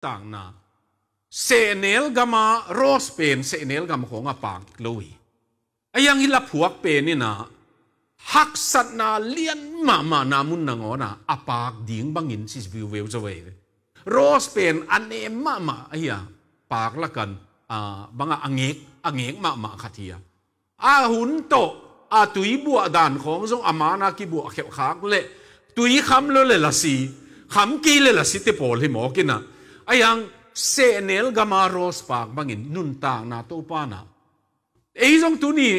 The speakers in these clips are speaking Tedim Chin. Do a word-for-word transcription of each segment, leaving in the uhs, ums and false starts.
Takna, sehnel gama rose pen sehnel gam khawng a pak lo hi. A hiang hi laphuak pen inah haksatna lian mahmahna mun nangawnah a pak ding bangin si viuveu zo vei ve. Rose pen a nem mahmah ahi a, pak lakan a bangah a ngek a ngek mahmah khat hi a, a hun tawh a tui buah dan khawng zong a mana kibuah khelhkhak le tui kham lo le lasi, kham kei le lasi te pawl hi mawk inah. A hiang sehnel gama rose pak bangin nuntakna Topa nah. Ei zong tuni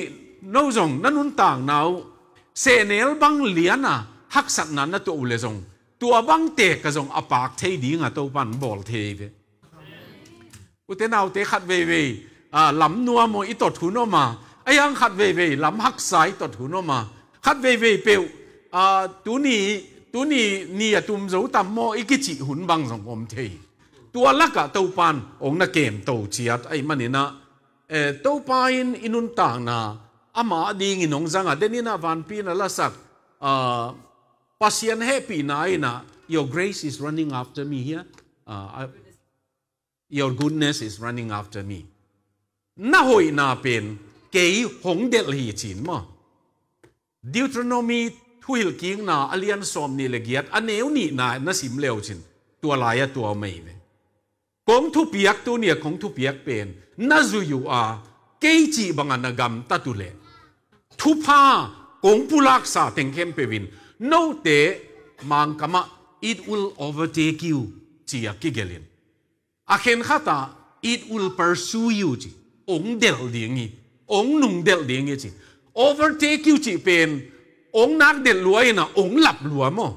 no zong na nuntakna uh sehnel bang liana haksatna na tuah uh le zong tua bang tek a zong a pak thei dinga Topan bawl thei ve. Ute naute khat veivei, ah, lam nuam aw i tot hun om a, a hiang khat veivei lam haksa i tot hun om a, khat veivei peuh, ah, tuni, tuni ni a tum zo tam maw i kicih hun bang zong om thei. Tua lakah Topan ong na kemto ciat ahi maninah, eh, Topa in i nuntakna ama dingin ong zanga, deninah vanpi na lasak, ah, Pasian hehpihna inah, "Your grace is running after me here." Ah, I, "Your goodness is running after me." Na hoihna pen kei hong delh hi cin maw? Deuteronomy thuhilhkikna a lian sawm nih le giat a neu nihna na sim leu cin tua lai-a tua mei ve. Kong thupiak tunia kong thupiak pen na zui uh a, kei cih bangah na gamtat uh leh thupha kong pulaksa teng khempeuh in note Mangkamah "It will overtake you," ci-a kigelhin. A khenkhatah "It will pursue you," ci. Ong delh ding hi. Ong nung delh ding hi ci. "Overtake you" cih pen ong nak delh lua inah ong lap lua maw?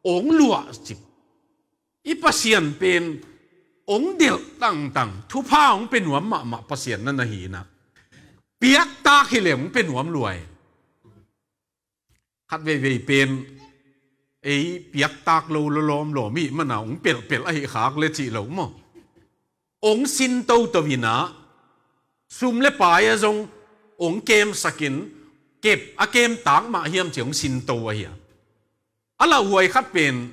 Ong luah ci. I Pasian pen ong delh tangtang, thupha ong pe nuam mahmah Pasian na na hi inah, piaktak hileh ong pe nuam lua hi. Khat veivei pen ei piaktak lo lawlawm lawm ih mana ong pelhpelh ahi khak le cih lo maw? Ong sin toto inah, sum le pai a zong ong kemsakin, kep a kemtak mah hiam ci ong sin to ahi a. A lauhuai khat pen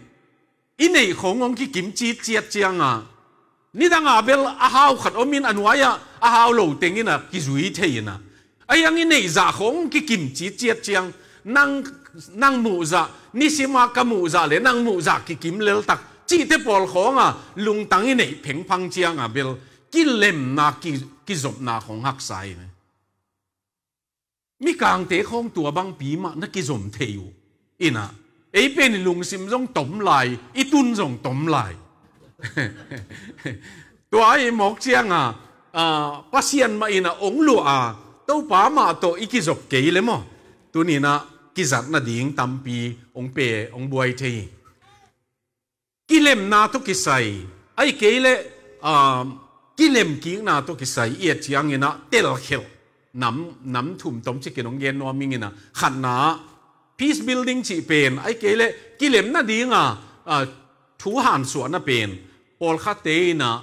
i neih khong hong kikim citciat cianga, nidanga bel a hau khat omin a nuai-ah a hau lo tengin a kizui thei inah, a hiang i neih zah khong hong kikim citciat ciang, nang, nang muhzah, nisima ka muhzah le nang muhzah kikim leltak cihte pawl khawnga lungtang i neih phengphang cianga bel kilemna, ki, kizopna khong haksa hi ve. Mikangte khawng tua bangpi mah na kizom thei uh inah, ei pen i lungsim zong tom lai, i tun zong tom lai. Tua ahi mawk cianga, ah, Pasian mah inah ong luah a, Topa mah tawh i kizop kei le maw? Tuninah kizat nading tampi ong pe, ong buai thei hi. Kilemna tawh kisai, ahi kei leh, ah, kilemkikna tawh kisai i et cianginah telkhelh nam, nam thum tom cikin hong gen nuam inginah, khatna ah peace building cih pen, ahi kei leh kilem nadinga, ah, thu hansuahna pen, pawlkhatte inah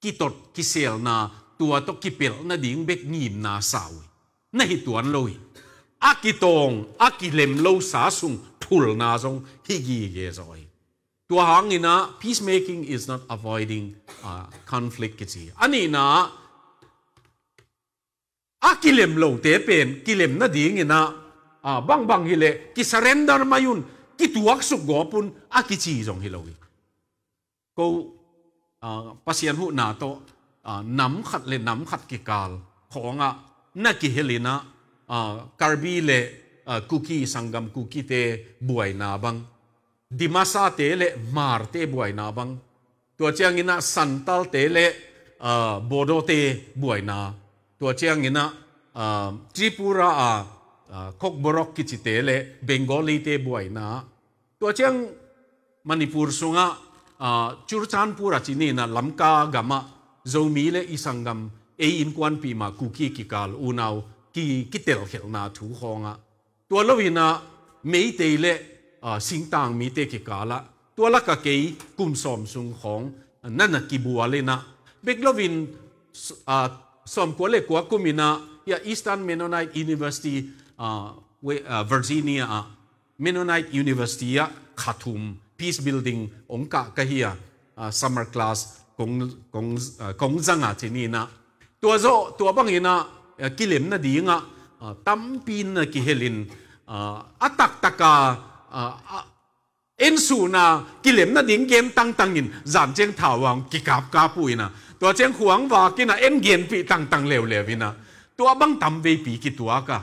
kitot kiselna, tua tawh kipelh nading bek ngimna sa uh hi. Na hi tuan lo hi. A kitawng, a kilem lo sa sung phulna zong hi gige zaw hi. Tua hanginah peacemaking is not avoiding, uh, conflict kici. A nihna ah, a kilem lote pen kilem nadinginah, ah, bangbang hileh kisurrender mai un, kituaksuk gawp un a kici zong hi lo hi. Ko, ah, Pasian huhna tawh, ah, nam khat le nam khat kikal khawngah na kihelinah, ah, Karbi le, ah, Kuki sanggam Kukite buaina bang, Dimasate le Hmarte buaina bang, tua cianginah Santalte le, ah, Bodote buaina, tua cianginah, ah, Tripura a, ah, Kokborok kicite le Bengalite buaina, tua ciang Manipur sungah, ah, Churachandpur a ci ninah Lamka gamah Zomi le i sanggam ei innkuanpih mah Kuki kikal unau ki, kitelkhelhna thu khawngah, tua loinah Meitei le, ah, singtang mite kikalah, tua laka kei kum sawm sung khawng na na kibual inah, bek loin, s-, ah, sawmkua le kua kuminah, ya Eastern Mennonite University, ah, we-, ah, Virginia ah, Mennonite University ah kha thum peace building ong kah ka hi a, ah, summer class kong, kong, ah, kong zanga ci ni inah. Tua zawh, tua bangin ah, ah, kilem nadingah, ah, tampi na kihelin, ah, a taktaka, ah, ah, en suhna kilem nading gen tangtangin zan ciang thau ah kikapkap uh inah. Tua ciang khuang vakin ah en genpih tangtang leuleu inah. Tua bang tamveipi kituak a.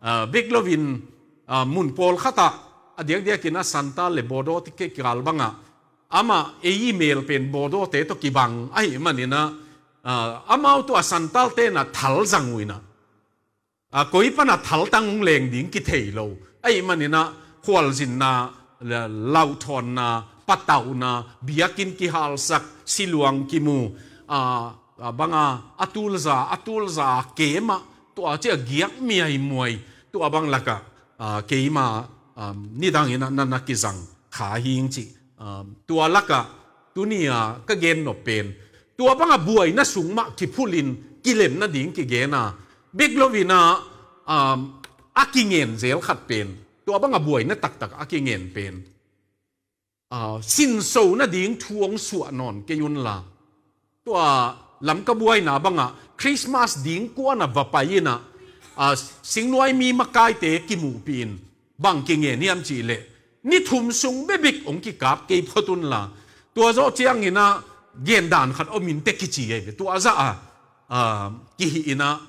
Ah, bek loin, ah, mun pawlkhatah a diakdiakin ah Santal le Bawdaw te kikal bangah amah ei email pen Bawdaw te tawh kibang ahih manin ah, ah, amau tua Santal te inah thal zang uh inah. Ah, koi panah thaltang hong leng ding kithei lo. Ahih manin ah khualzinna, la-, lauhthawnna, patauhna, biakinn kihalsak, siluang kimu, ah, ah, banga a tulza, a tulza kemah, tua ciah giak miaimuai, tua bang lakah, ah, keima, ah, nidangin ah na, na kizang kha hing cih. Ah, tua lakah tuni-a ka gennop pen tua banga buaina sung mah kiphulhin kilem nading kigen a, bek loin ah, um, a kingen zel khat pen, tua banga buaina taktak a kingen pen, ah, sinso nading thu hong suah nawn kei unla, tua Lamka buaina bangah Christmas ding kuanah va pai inah, ah, singnuai mi makaite kimuhpihin bang kingen hiam cihleh ni thum sung bebek hong kikap kei phot unla, tua zawh ciangin ah gendan khat om inteh kici ahi ve. Tua zah a, ah, kihih inah,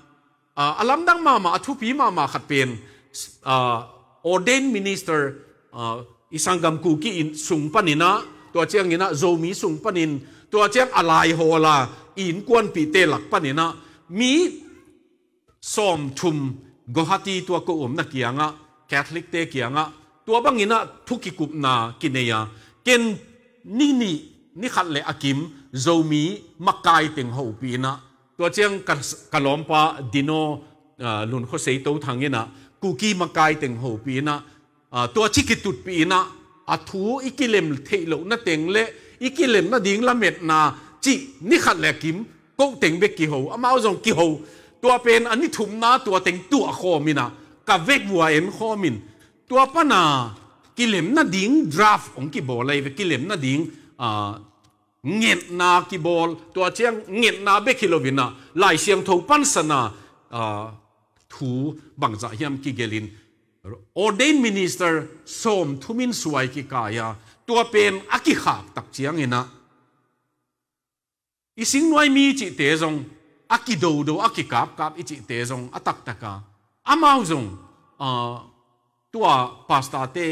ah, a lamdang mahmah, a thupi mahmah khat pen, ah, ordained minister, ah, i sanggam Kuki in sung panin ah, tua ciangin ah Zomi sung panin, tua ciang a laihawl a i innkuanpihte lak panin ah mi sawmthum Guwahati tua ko omna kiangah, Catholic te kiangah, tua bangin ah thu kikupna kinei a, ken ni nih, ni khat le a kim Zomi makai teng hopih inah, tua ciang ka, ka lawmpa Dino, ah, Lunkhua Seito Thang inah Kuki makai teng hopih inah, ah, tua ci kitutpih inah, a thu i kilem theih loh na teng le i kilem nading lametna cih ni khat le a kim koh teng bek kiho, amau zong kiho. Tua pen a ni thumna tua teng tuah khawm inah ka vek vua en khawm in, tua pana kilem nading draft hong kibawl ahi ve, kilem nading, ah, ngetna kibawl, tua ciang ngetna bek hi loin ah Lai Siangtho pansana, ah, thu bangzah hiam kigelhin ordained minister sawmthum in suai kikai a, tua pen a kikhak tak ciangin ah i singnuai mi cihte zong a kidodo, a kikapkap i cihte zong a taktaka amau zong, ah, tua pastor te,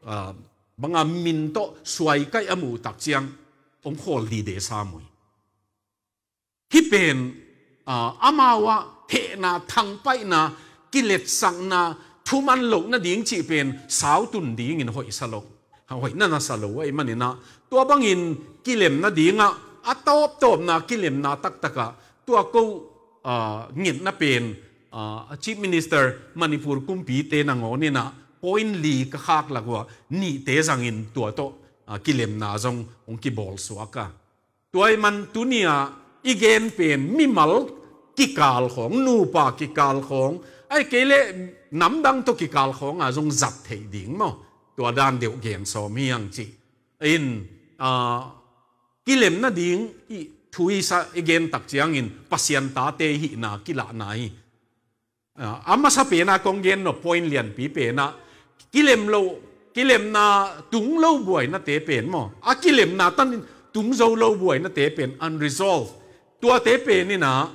ah, banga min tawh suaikaih a muh tak ciang hong khawl dide sam uh hi. Hih pen, ah, amau ah hehna, thangpaihna, kiletsakna, thuman loh nading cih pen sautun dingin hoihsa lo, hoih na na sa lo ahih manin ah, tua bangin kilem nadingah a tawptawpna kilemna taktakah tua ko, ah, ngetna pen, ah, Chief Minister Manipur kumpite nangawn in ah point li ka khak lak uh ah nihte zangin tua tawh, ah, kilemna zong hong kibolsuak a. Tua ahih man tuni-ah i gen pen mimal kikal khawng, nupa kikal khawng, ahih kei leh namdang tawh kikal khawngah zong zat theih ding maw? Tua dan deuh gen sawm hi hang cih. In, ah, kilem nading i thu i sa i gen tak ciangin Pasian tate hihna kilahna hi. Ah, a masa pena kong gen nop point lianpi pena kilem lo, kilemna tung lo buainate pen maw, a kilemna tanin tung zo lo buainate pen unresolved. Tuate pen in ah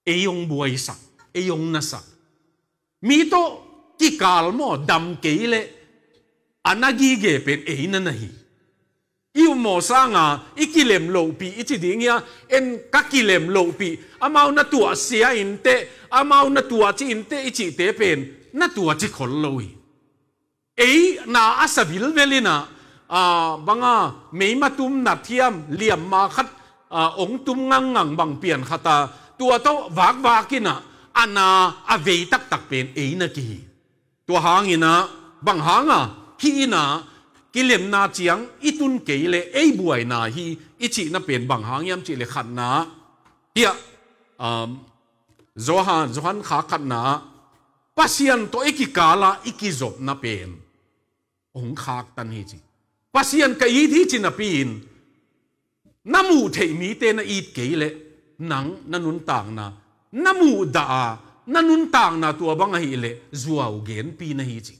ei hong buaisak, ei hong nasak. Mi tawh kikal maw, dam kei leh a na gige pen ei na na hi. I ummawh sanga i kilem lohpih i ci ding hia, en ka kilem lohpih, amau na tuahsia inteh, amau na tuahci inteh i cihte pen na tuahci khol lo hi. Ei na a sa vilvel in ah, ah, banga meima tum nat hiam, liamma khat, ah, ong tum ngangngang bang pian khat a, tua tawh vakvak in ah a na a vei taktak pen ei na kihi. Tua hangin ah, bang hanga hih in ah kilemna ciang i tun kei leh ei buaina hi i cihna pen bang hang hiam cih leh khatna, hiah, um, Johan, Johan kha khatna, Pasian tawh i kikala i kizopna pen hong khaktan hi ci. Pasian ka it hi ci napi-in Na muh theih mite na it kei leh nang na nuntakna, na muh dah a na nuntakna tua bang ahih leh zuau genpi na hi ci.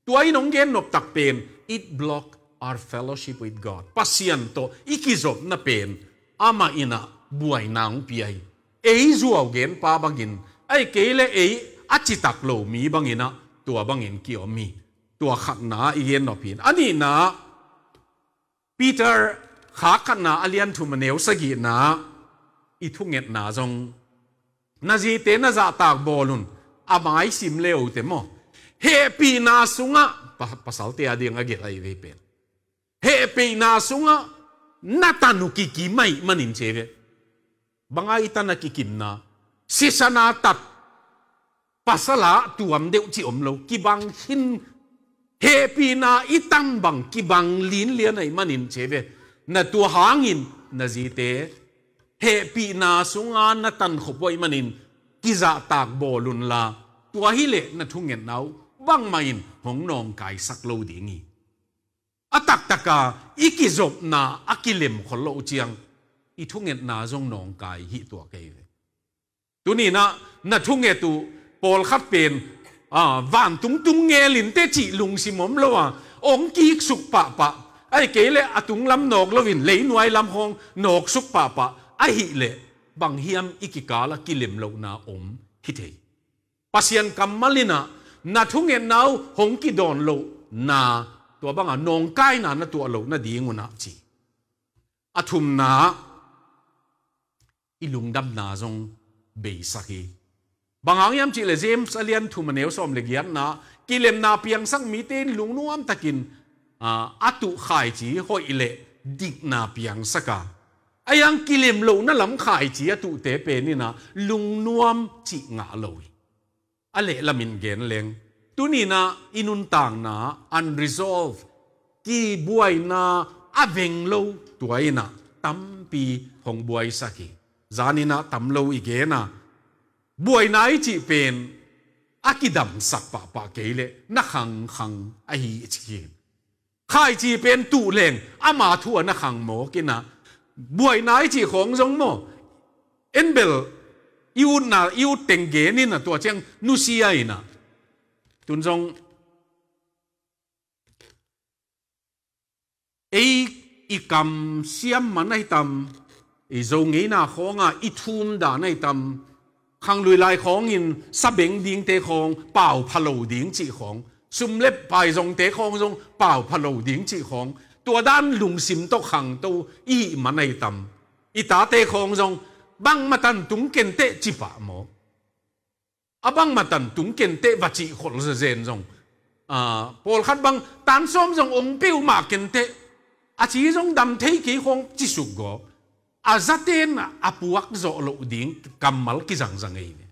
Tua in hong gen noptak pen, it block our fellowship with God. Pasian tawh i kizopna pen amah in ah buaina hong pia hi. Ei zuau genpa bangin, ahih kei leh ei a citak lo mi bangin ah tua bangin kiom hi. Tua khatna i gen nop hi. A nihna, Peter khak khatna a lian thum a neu sagihna, i thungetna zong na zite na zahtak bawl un, a mai sim le uh teh maw. Hehpihna sungah, pa-, pasalte a ding a gelh ahi vei pen. Hehpihna sungah na tan uh kikim ahih manin ci ve. Bang a i tan a kikimna, sisana tat, pasal a tuam deuh ci om lo, kibang khin, hehpihna i tan bang kibang linlian ahih manin ci ve. Na tua hangin na zite hehpihna sunga na tan khop uh ahih manin kizahtak bawl unla, tua hileh na thungetna uh bangmah in hong nawngkaisak lo ding hi. A taktaka i kizopna a kilem khol loh uh ciang i thungetna zong nawngkai hi tuak ahi ve. Tuni in ah na thunget uh pawlkhat pen, a, vantung tung ngel in teh cih lungsim om lo a, ong kiksuk pahpah, ahih kei leh a tunglam nawk loin leinuai lam khawng nawksuk pahpah ahih leh bang hiam i kikal a kilem lohna om hi thei. Pasian kammal in ah na thungetna uh hong kidawn lohna, tua banga nawngkaina na tuah loh nading un ah ci. A thumna, i lungdamna zong beisak hi. Bang hang hiam cih leh James a lian thum a neu sawm le giatna, kilemna piangsak mite in lungnuam takin, a, a tuh khaici hoih leh dikna piangsak a, a hiang kilem lohna lam khaici a tuhte pen in ah lungnuam cih ngah lo hi. A lehlamin gen leng, tuni in ah i nuntakna unresolved, kibuaina a veng lo, tua in ah tampi hong buaisak hi. Zan in ah tam lo i gen a, buaina i cih pen a kidamsak pahpah kei leh na khangkhang ahi i ci hi. Khaici pen tuh leng ama thu a na khang mawk in ah, buaina i cih khawng zong maw, en bel i utna, i ut teng gen in ah tua ciang nusia in ah, tun zong ei i kam siam man ahi tam, i Zo ngeina khawnga i thum dan ahi tam, khanglui lai khawngin sabeng dingte khawng pau pha lo ding cih khawng, sum le pai zongte khawng zong pau pha lo ding cih khawng, tua dan lungsim tawh khangto i hih man ahi tam. I tate khawng zong bangmah tan tung ken teh ci pah maw. A bangmah tan tung ken teh va cih khol zezen zong, a, pawlkhat bang tan sawm zong ong peuhmah ken teh, a ci zong dam thei kei khawng ci suk gaw, a zaten a puak zawh loh ding kammal kizangzang ei ve.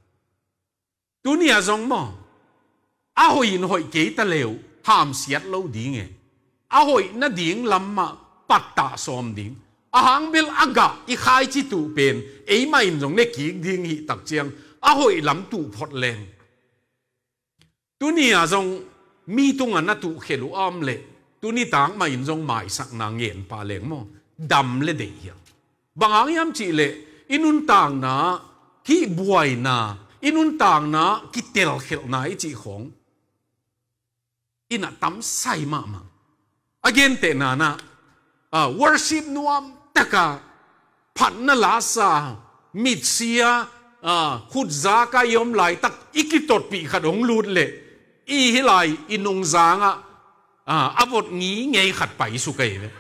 Tuni a zong maw, a hoih in hoih kei ta leh uh hamsiat lo ding e. A hoih nading lam mah pattah sawm ding. A hang bel a gah i khaici tuh pen eimah in zong ne kik ding hih tak ciang a hoih lam tuh phot leng. Tuni a zong mi tungah na tuh khelh uh a om leh, tuni tak mah in zong maisakna ngen pah leng maw, dam le deih hiam? Bang hang hiam cih leh i nuntakna, hih buaina, i nuntakna kitelkhelhna i cih khawng in ah tam sai mahmah. A gentehna in ah, a, worship nuam taka phatna lasa, mitsia, a, khutzaka i om laitak i kitotpih khat hong lut leh, i hih lai i nungzangah, a, a vot ngingei khat pai suk ahi ve.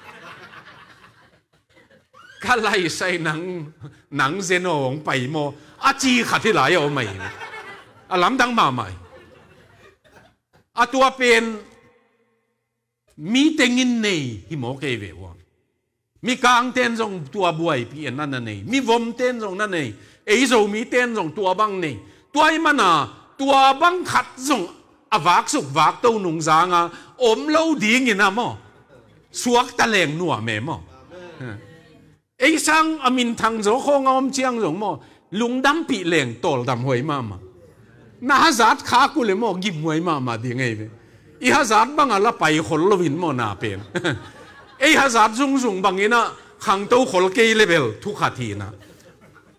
Ka laisai nang, nang zeno hong pai maw, a ci khat hih lai a om ahi ve. A lamdang mahmah hi. A tua pen mi tengin nei hi maw kei ve ua. Mikangten zong tua buaipih in na na nei. Mivomten zong na nei. Ei Zomiten zong tua bang nei. Tua ahih mana tua bang khat zong a vaksuk vakto nungzanga om lo dingin a maw, suakta leng nuam e maw. Ei sang a minthang zaw khawng a om ciang zong maw, lungdampih leng tawldam huai mahmah. Na hazat khak uh leh maw, gim huai mahmah ding ahi ve. I hazat bangah la pai khol loin maw na pen. Ei hazat zungzung bangin ah khangto khol kei le bel thu khat hi na.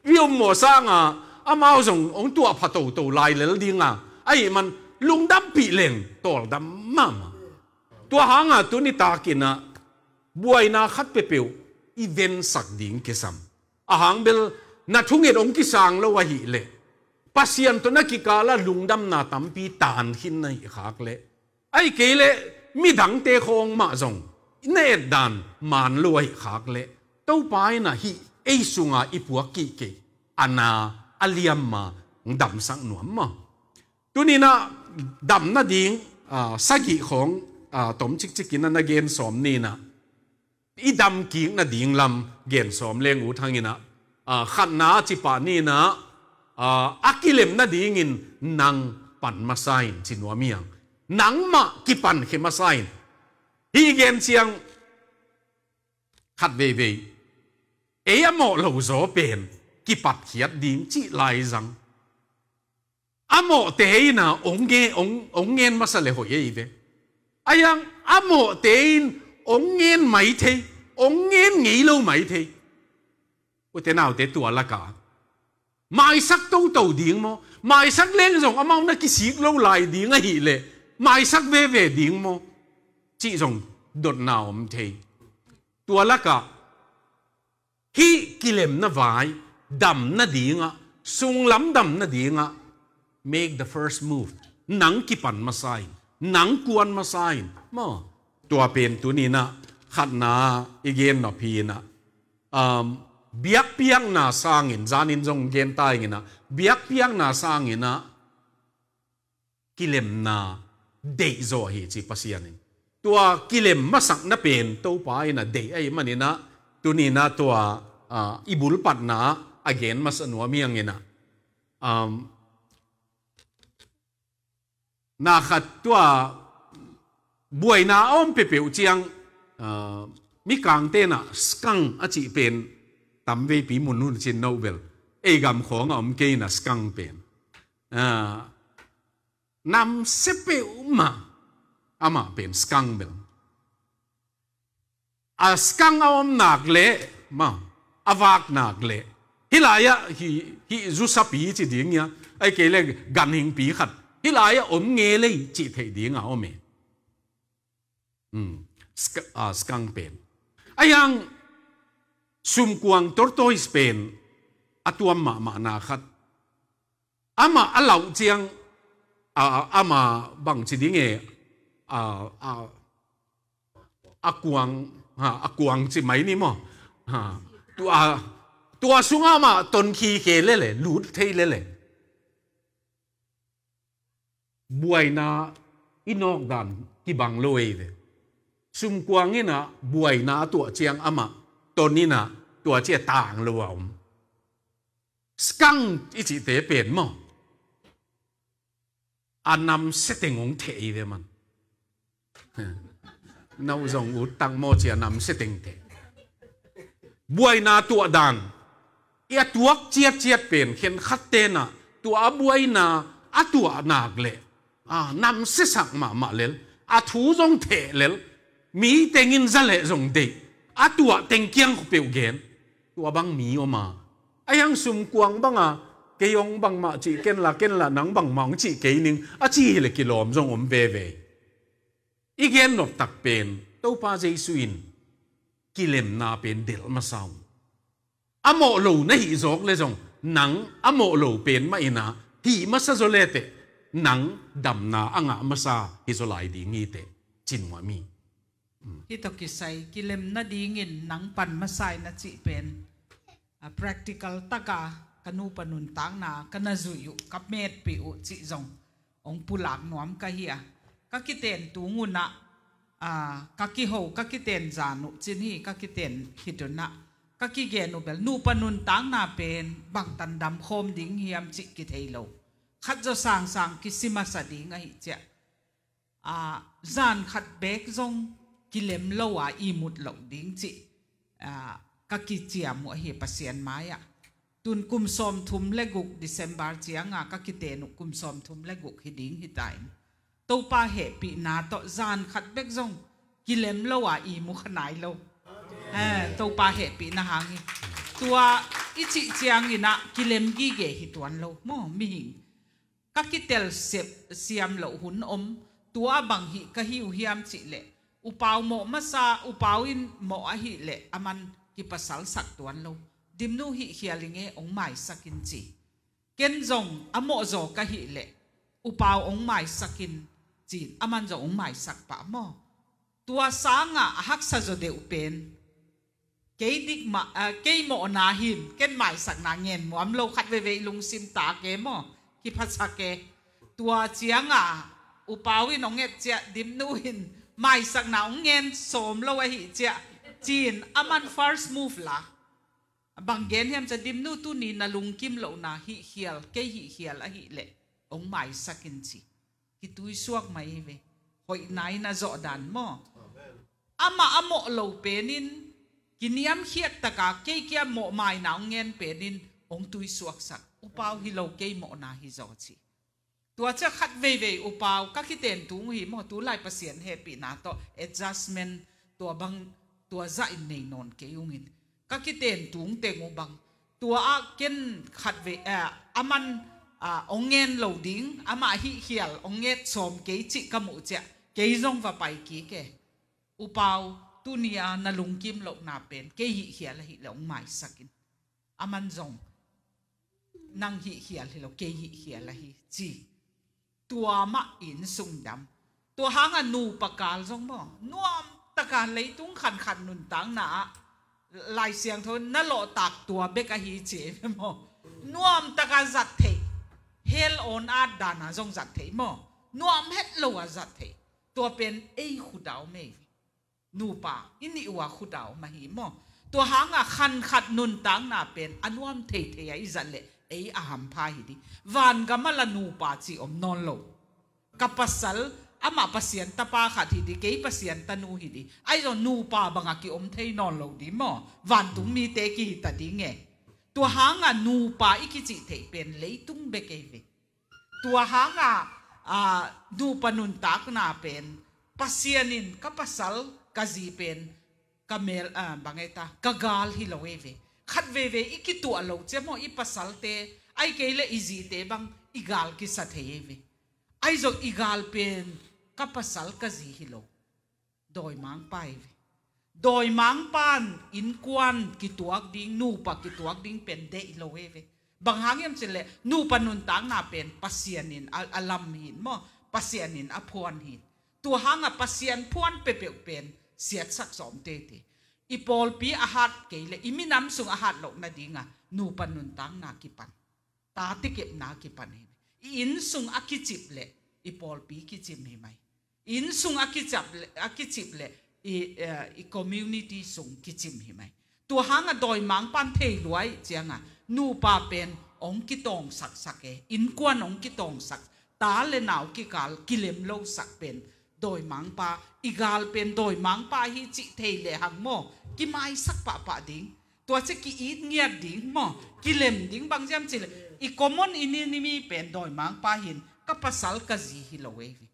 I om mawh sanga amau zong hong tuah pha toto lai lel dinga, ahih man lungdampih leng tawldam mahmah. Tua hanga tuni takinah buaina khat peuhpeuh i vensak ding kisam. Ahang bel na thunget hong kisang lo ahih leh, Pasian tawh na kikala lungdamna tampi taan khin na hih khak leh, ahih kei leh midangte khawng mah zong na etdan maan lo ahih khak leh, Topa inah hih ei sunga i puak kihkei a na a liamma hong damsak nuam maw? Tuninah damna ding, ah, sagih khawng, ah, tom cikcikinah na gen sawm ninah, i damkik nading lam gen sawm leng ut hanginah, ah, khatna a cipah ninah, ah, a kilem nadingin nang pan masa in ci nuam hiang. Nangmah kipankhia masa in. Hih gen ciang khat veivei ei a mawh lo zaw pen kipatkhiat ding cih laizang. A mawhte inah hong nge-, hong, hong ngen masa le hoih ei ve. Ahi hang a mawhte in hong ngen mai thei, hong ngen ngei lo mai thei. Ute naute, tua laka maisak toto ding maw? Maisak leng zong amau na kisik lo lai ding ahih leh maisak veve ding maw? Cih zong dotna om thei. Tua lakah hih kilemna vai damna dingah, sunglam damna dingah, make the first move. Nang kipan masa in, nang kuan masa in maw? Tua pen tuninah khatna i gen nop hinah, um, biakpiakna sangin, zanin zong gen ta inginah, biakpiakna sanginah kilemna deih zaw hi ci Pasian in. Tua kilem masakna pen Topa inah deih ahih maninah, tuninah tua, ah, i bulpatna a gen masa nuam hianginah, um, na khat tua buaina a om peuhpeuh ciang, ah, Mikangte inah skunk a cih pen tamveipi mun hun cin no bel, ei gam khawng a om kei inah skunk pen, ah, namsia peuhmah amah pen skunk bel. A skunk a om nak leh maw, a vak nak leh, hih lai-ah hih, hih zusapi ci ding hia, ahih kei leh ganhingpi khat hih lai-ah om nge lei cih theih dinga om e. Hmm. Sk-, ah, skunk pen. Ahi hang sumkuang, tortoise pen a tuam mahmahna khat. Amah a lauh ciang, ah, amah bang ci ding e, ah, ah, a kuang, ha, a kuang ci mai ni maw? Ha. Tua, tua sungah amah ton khikhe lele, lut thei lele. Buaina i nawkdan kibang lo ei ve. Sumkuang inah buaina a tuah ciang amah ton inah tua ci a tang lo a om. Skunk i cihte pen maw, a namsia teng hong theh i ve man. No zong ut tak maw ci a namsia teng theh. Buaina tuah dan i a tuak ciatciat pen khenkhat tenah tua a buaina a tuah nak leh, a, namsiasak mahmah lel, a thu zong theh lel, mi tengin za leh zong deih, a tuah teng kiang khua peuh gen. Tua bang mi om a, ahi hang sumkuang banga kei hong bangmah cih ken la, ken la nang bangmah hong cih kei ning a ci hileh kilawm zong om veve. I gen noptak pen Topa Jesu in kilemna pen delh masa uh. A mawh lo na hih zawk le zong nang a mawh lo pen mah inah hih masa zaw leteh nang damna a ngah masa hi zaw lai ding hiteh ci nuam hi. Hih tawh kisai kilem nadingin nang pan masa in a cih pen, a, practical taka ka nupa nuntakna ka na zuih uh, ka metpih uh cih zong hong pulak nuam ka hi a, ka kiten tung unah, a, ka kiho, ka kiten zan uh cin hi, ka kiten khit unah ka kigen uh bel nupa nuntakna pen bangtan damkhawm ding hiam cih kithei lo. Khat zaw sangsang kisi masa ding ahi ciah, a, zan khat beek zong kilem lo a ihmut loh ding cih, a, ka kiciam uh ahi Pasian mai-ah. Tun kum sawmthum le guk December cianga ka kiten uh kum sawmthum le guk hi ding hi ta in, Topa hehpihna tawh zan khat bek zong kilem lo a ihmu kha nai lo. Eh, Topa hehpihna hangin. Tua i cih ciangin ah kilem gige hi tuan lo maw, mihing. Ka kitel sep siam loh hun om, tua bang hih ka hi uh hiam cih leh, upau mawh masa, upau in mawh ahih leh aman kipasalsak tuan lo. Dimnu hih khial ing e, hong maisak in ci. Ken zong a mawh zaw ka hih leh upau hong maisak in ci-in aman zong hong maisak pah maw. Tua sangah a haksa zaw deuh pen kei dik mah, ah, kei mawhna hin ken maisakna ngen muam lo, khat veivei lungsim tak e maw, kiphasak e. Tua ciangah upau in hong et ciah, Dimnu in maisakna hong ngen sawm lo ahih ciah ci-in aman first move la. Bang gen hiam ciah, Dimnu tuni na lungkim lohna hih khial, kei hih khial ahih leh hong maisak in ci. Kituisuak mai hi ve. Hoihna in a zawh dan maw. Amah a mawh lo pen in kiniamkhiat taka kei kia mawh maina hong ngen pen in hong tuisuaksak. Upau hi lo, kei mawhna hi zaw ci. Tua ciah khat veivei upau ka kiten tung uh hi maw, tulai Pasian hehpihna tawh adjustment tua bang, tua zah in nei nawn kei ung in. Ka kiten tung teng uh bang, tua ah ken khat vei, eh, aman, ah, hong ngen lo ding, amah hih khial hong nget sawm kei cih ka muh ciah kei zong va pai kik e. Upau, tuni a na lungkim lohna pen kei hih khial ahih leh hong maisak in. Aman zong nang hih khial hi lo, kei hih khial ahi ci. Tua mah inn sung dam. Tua hangah nupa kal zong maw, nuamtaka leitung khankhat nuntakna ah Lai Siangtho na lawhtak tua bek ahi ci e maw. Nuamtaka zat theih. Hell on earth dana zong zat theih maw. Nuam het lo a zat theih. Tua pen ei khuta om ei. Nupa i nih uh a khuta om ahi maw. Tua hangah khankhat nuntakna pen a nuam theithei a i zat leh ei a hampha hi ding. Vangam ah la nupa ci om nawn lo. Ka pasal amah Pasian tapa khat hi ding, kei Pasian tanu hi ding. Ahi zong nupa bangah kiom thei nawn lo ding maw. Vantung mite kihita ding e. Tua hangah nupa i kicih theih pen leitung bek ei ve. Tua hangah, ah, nupa nuntakna pen Pasian in ka pasal ka zi pen ka mel, ah, bang ei ta, ka gal hi lo ei ve. Khat veivei i kituah lo ciah maw, i pasalte, ahih kei leh i zite bang i gal kisa thei ei ve. Ahi zong i gal pen ka pasal ka zi hi lo. Dawimangpa ei ve. Dawimangpa in innkuan kituak ding, nupa kituak ding pen deih lo ei ve. Bang hang hiam cih leh nupa nuntakna pen Pasian in a, a lam hi maw, Pasian in a phuan hi. Tua hangah Pasian phuan peuhpeuh pen siatsak sawm teitei. I pawlpi a hat kei leh i minam sung a hat loh nadingah nupa nuntakna kipan. Tate kepna kipan hi mai. I inn sung a kicip leh i pawlpi kicim hi mai. I inn sung a kicap leh, a kicip leh i, eh, i community sung kicim hi mai. Tua hangah dawimangpan thei lua ahih ciangah nupa pen hong kitawngsaksak e, innkuan hong kitawngsak, ta le nau kikal kilem losak pen dawimangpa, i gal pen dawimangpa hi cih thei lehang maw, kimaisak pahpah ding. Tua ciah ki-it ngiat ding maw, kilem ding, bang hiam cih leh i common enemy pen dawimangpa hi-in ka pasal ka zi hi lo ei ve.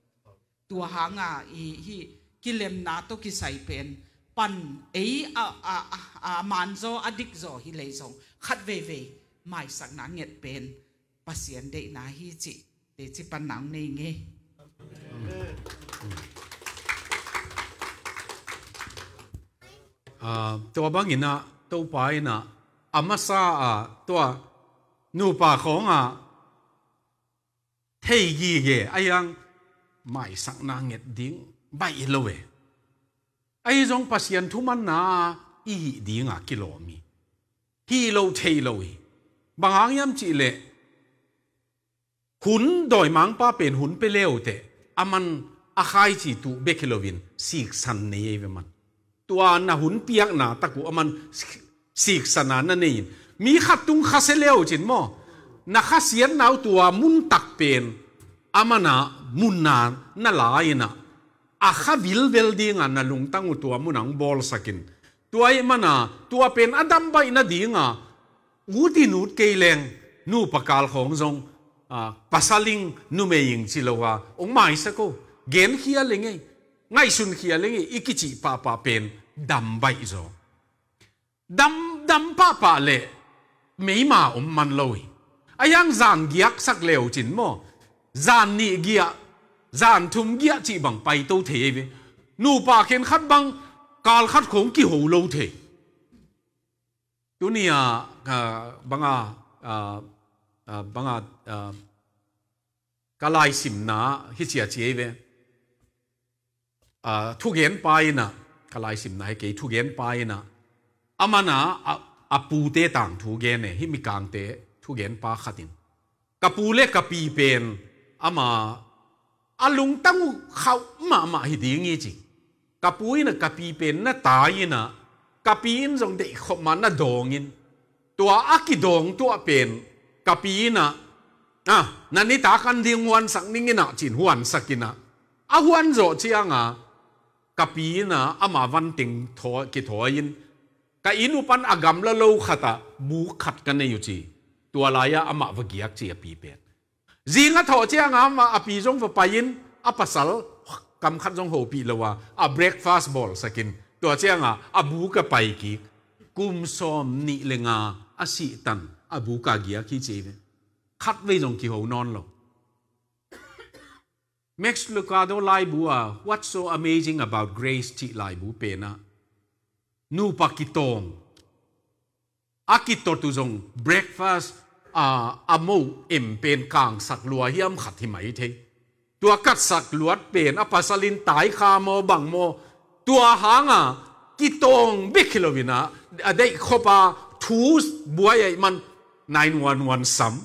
Tua hangah i hih kilemna tawh kisai pen pan ei a, a, a, a manzaw a dikzaw hi lei zong khat veivei maisakna nget pen Pasian deihna hi cih teci pan nang nei ngei. Ah, tua bangin ah Topa in ah a masa ah tua nupa khawng ah thei gige a hiang maisakna nget ding baih lo e. Ahi zong Pasian thumanna i hih dinga kilawm hi. Hih lo thei lo hi. Bang hang hiam cih leh hun dawimangpa pen hun pia leuteh aman a khaici tuh bek hi loin siksan nei ei ve man. Tua na hun piakna tak uh aman sik-, siksana na nei in. Mi khat tung khasia leu cin maw? Na khasiatna uh tua mun tak pen aman a munna na la in ah, a kha vilvel dinga na lungtang uh tua munah hong bawlsak in. Tua ahih mana tua pen a dam baih nadinga ut in ut kei leng nupa kal khawng zong, ah, pasal ing numei ing ci lo a hong maisak o. Genkhia leng ei, ngaihsunkhia leng ei, i kicih pahpah pen dam baih zaw. Dam, dam pahpah le meima om man lo hi. A hiang zan giaksak leu cin maw, zan nih giah, zan thum giah cih bang paito thei ei ve. Nupa khen khat bang kal khat khong kiho lo thei. Tuni a, ah, banga, ah, ah, banga, ah, ka laisimna hi cia ci ei ve. Ah, thugenpa inah, ka laisimna hi kei, thugenpa inah a mana a, a pute tangthu gen e, hih mikangte thugenpa khatin ka pu le ka pi pen ama a lungtang uh khauh mahmah hi ding hi ci. Ka pu inah ka pi pen na tai inah ka pi in zong deihkhop mah na dawng in, tua a kidawng tuah pen ka pi inah, ah, na nitak an ding huansak ning inah cin huansak inah a huan zawh cianga ka pi inah ama vanting thaw, kithawi in ka inn upan a gamla lo khatah buk khat ka nei uh ci. Tua lai-ah amah va giak ci a pi pen. Zing a thawh cianga amah a pi zong va pai in a pasal kam khat zong hopih lo a, a breakfast bawlsak in tua cianga a buk a pai kik. Kum sawm nih le nga a sihtan a buk a giak hi ci ei ve. Khatvei zong kiho nawn lo. Max Lucado laibu a What's So Amazing About Grace cih laibu penah nupa kitawng a kitot uh zong breakfast a, a mo em pen kangsak lua hiam khat hi mai thei. Tua katsak luat pen a pasal in taikha maw bang maw, tua hanga kitawng bek hi lo inah a deihkhop a thu buai ahih man nine one one sam.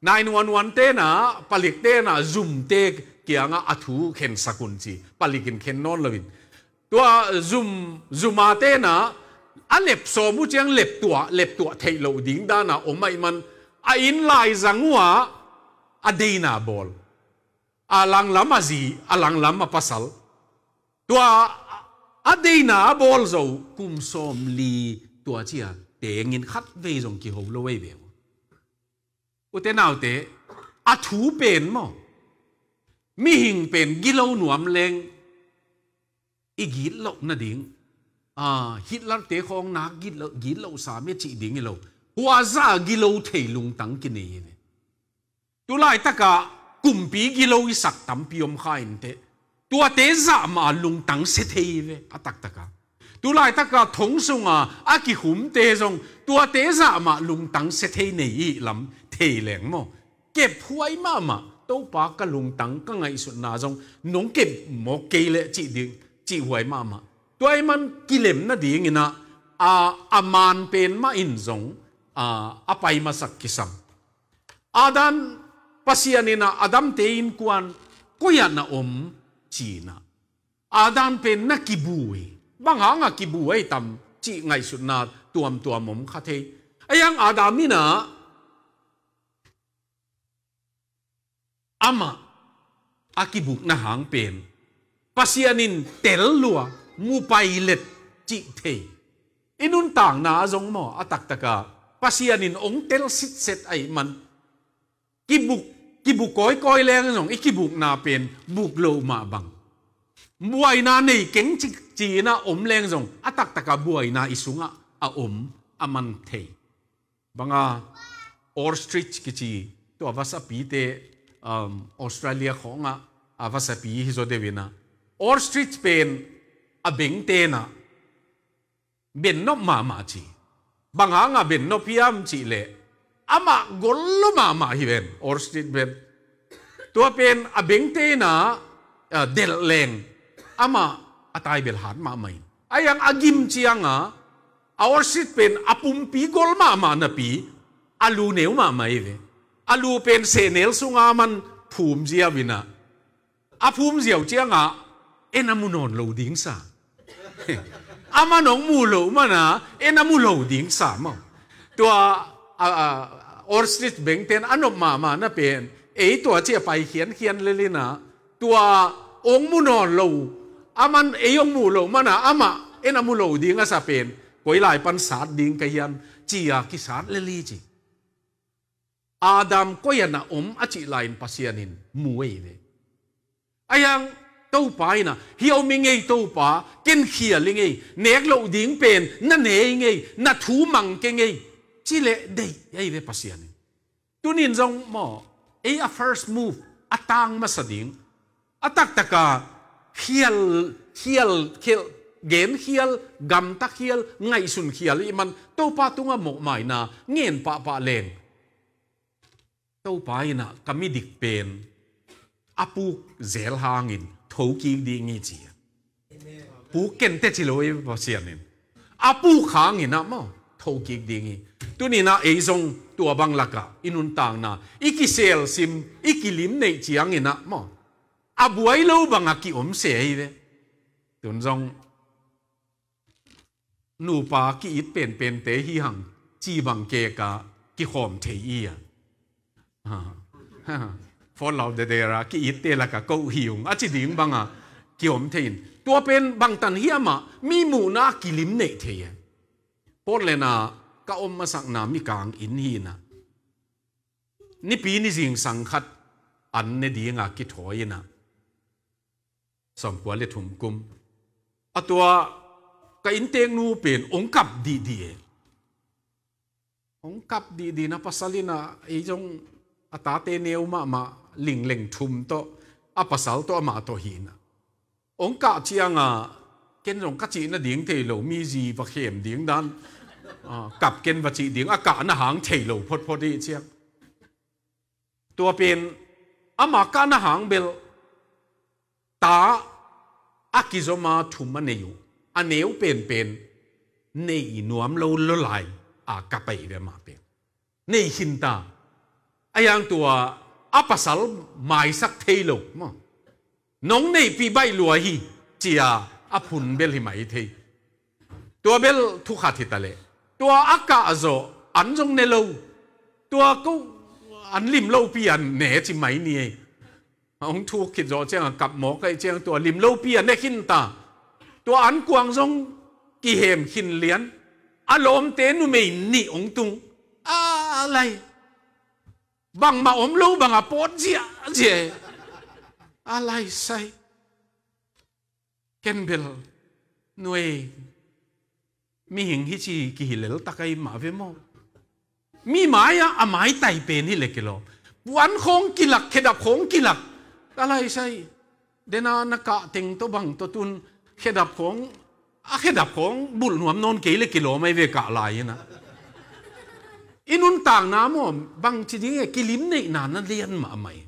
Nine one one tenah, palik tenah zumte kiangah a thu khensak un ci. Palik in khen nawn loin tua zum, zuma tenah a lep sawm uh ciang lep tuah, lep tuah theih loh ding dana om ahih man a inn laizang uhah a deina bawl. A langlam a zi, a langlam a pasal. Tua a deina a bawl zo kum sawm li tua cia tengin khatvei zong kiho lo ei ve uh. Ute naute, a thu pen maw, mihing pen gilo nuam leng i gitloh nading, ah, Hitler te khawng nak gitloh, gitloh sa mia cih ding hi lo. Huaza gilo thei lungtang kinei hi ve. Tulaitakah kumpi gilo i sak tampi om kha inteh. Tuate zah mah lungtang sia thei ve a taktakah. Tulaitaka thong sunga a kikhumte zong tuate zah mah lungtang sia thei nei i lam thei leng maw? Kephuai mahmah, Topa ka lungtang ka ngaihsutna zong nong kep mawk kei leh cih ding, cihhuai mahmah. Tua ahih man kilem nadinginah a, a man pen mah in zong a, a pai masak kisam. Adam, Pasian inah Adamte innkuan koi-ah na om cinah Adam pen na kibu hi. Bang hangah kibu ahi tam cih ngaihsutna tuamtuam om kha thei. Ahi hang Adam inah amah a kibukna hang pen Pasian in tel lua, mu pailet cih thei. I nuntakna ah zong maw a taktaka Pasian in ong tel sitset ahih man kibuk, kibuk kawikawi leng zong i kibukna pen buk loh mah bang. Buaina nei keng ci, ci-inah om leng zong a taktaka buaina i sungah a om a man thei. Banga ostrich kici tua vasapite, um, Australia khawngah a vasapi hi zaw deuh inah ostrich pen a bengtenah bennop mahmah ci. Bang hangah bennop hiam cihleh amah gol lo mahmah hi ven, ostrich pen. Tua pen a bengtenah, ah, delh leng amah a taibel hat mahmah in. Ahi hang a gim cianga a ostrich pen a pumpi gol mahmah napi a lu neu mahmah hi ve. A lu pen sehnel sunga man phum ziau inah a phum ziau ciangah en a mu nawn lo ding sa. Amah nong mu loh mana en a mu lo ding sa maw? Tua, a, a, ostrich bengten a nop mahmah na pen ei tua cia pai khiankhian lelinah tua ong mu nawn lo, aman ei ong mu loh mana amah en a mu lo ding a sa pen koi lai pan sat ding ka hiam cia kisat leli ci. Adam koi-ah na om a cih lai-in Pasian in mu ei ve. Ahi hang Topa in ah, hi om i ngei Topa, ken khial i ngei, nek loh ding pen na ne i ngei, na thu mang kei ngei, ci leh deih ahi ve Pasian in. Tuni in zong maw, ei a first move, a tang masa ding, a taktak a khial, khial, khial, gen khial, gamta khial, ngaihsun khial i hih man Topa tungah mawhmaina ngen pahpah leng, Topa in ah ka midik pen a puk zel hangin thokik ding hi ci. Puk ken teh ci lo hi Pasian in. A puk hangin ah maw, thokik ding hi. Tuni in ah ei zong tua bang lakah i nuntakna, i kiselsim, i kilim neih ciangin ah maw, a buai lo bangah ki-om se hi ve. Tun zong nupa ki-it penpente hi hang ci bang keka kikhawm thei i a. Fort Lauderdale a ki-itte lakah ko hi ung a ci ding banga ki-om thei in. Tua pen bangtan hiamah mi muhna kilim neih thei e. Portland a ka om masakna mikang inn hi in ah, nipi ni zingsang khat an ne dinga kithawi in ah, sawmkua le thum kum. A tua ka innteknu pen ong kap dihdih e. Ong kap dihdih in ah pasal in ah ei zong a tate neu mahmah lingleng thum tawh, a pasal tawh amah tawh hi in ah. Ong kah cianga ken zong ka cih nading thei lo, mi zi va khem ding dan, ah, kap ken va cih ding, a kahna hang thei lo photphot hi ciang. Tua pen ama kahna hang bel ta a kizoma thum a nei uh. A neu penpen nei nuam lo lolai a kap ahi ve amah pen. Nei khin ta. A hiang tua a pasal maisak thei lo maw. Nong neihpih baih lua hi cia a phun bel hi mai thei. Tua bel thu khat hi ta leh. Tua a kah zawh an zong ne lo. Tua ko an lim lopi an ne ci mai ni ei. Hong thuk khit zawh ciang a kap mawk ahi ciang tua lim lopi a ne khin ta. Tua an kuang zong kihem khin lian. A lawmte numei nih ong tung. A lai. Bangmah om lo banga pawt ziahziah e. A lai sai. Ken bel nuai, mihing hi ci kihi lel tak ahi mah ve maw. Mi mai-ah a maitai pen hi le kilawm. Puan khawng kilak, khedap khawng kilak. A lai sai. Dena na kah teng tawh bang tawh tun khedap khawng, a khedap khawng bulh nuam nawn kei le kilawm ahi ve kah lai in ah. I nuntakna maw, bangci ding e, kilim neihna na lian mahmah hi.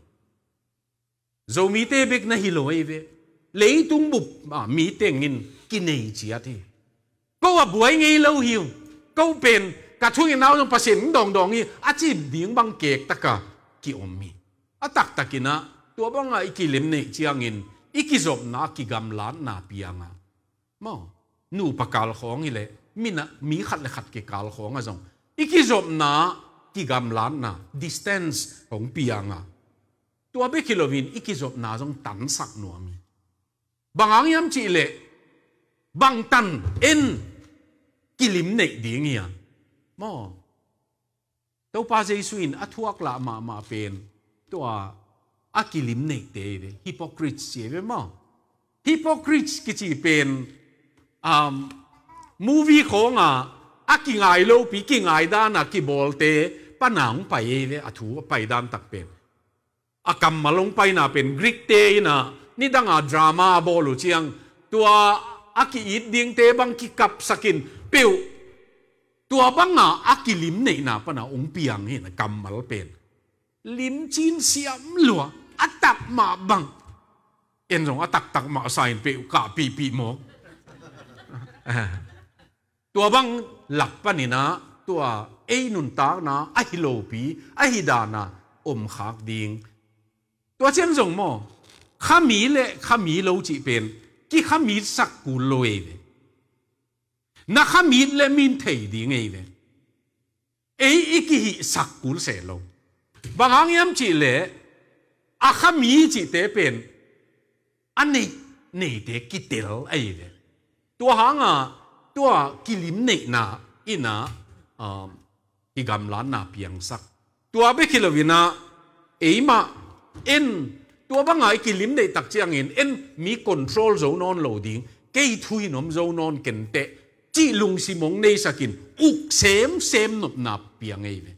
Zomite bek na hi lo ahi ve. Leitung bup, ah, mi tengin kinei ciat hi. Ko a buai ngei lo hi uh. Ko pen ka thu ngen nau zong Pasian dawngdawng hi a ci ding bang kek taka ki-om hi. A taktakin ah tua banga i kilim neih ciangin i kizopna, kigamlatna pianga maw, nupa kal khawng hi leh, mi khat le khat kikal khawng ah zong i kizopna, kigamlatna, distance hong pianga. Tua bek hi loin i kizopna zong tansak nuam hi. Bang hang hiam cih leh bangtan en kilim neih ding hiam? Maw. Topa Jesu in a thuak lah mahmah pen tua a kilim neihte hi ve, hypocrites ci hi ve maw. Hypocrites kici pen, um, movie khawnga a kingai lopi, kingai dana kibawlte pana hong pai hi ve, a thu a pai dan tak pen. A kammal hong paina pen Greek-te in ah nidanga drama a bawl uh ciang, tua a ki-it dingte bang kikapsakin peuh, tua banga a kilim neihna pana hong piang hi in ah kammal pen. Limcin siam lua, a tak mah bang. En zong a taktak mah sa in peuh kahpihpih maw. Tua bang lak panin ah tua ei nuntakna ahi lopi, ahi dana om khak ding. Tua ciang zong maw, khami le khami lo cih pen kikhamit sak kul lo ei ve. Na khamit le min thei ding ei ve. Ei i kihihsak kul se lo. Bang hang hiam cih leh a khami cihte pen a neih neite kitel ahi ve. Tua hanga tua kilim neihna in ah, um, kigamlatna piangsak. Tua bek hi loin ah eimah en Tua banga i kilim neih tak ciangin en mi control zo nawn lo ding, kei thu in om zo nawn kenteh, cih lungsim hong neisakin uk semsem nopna piang ei ve.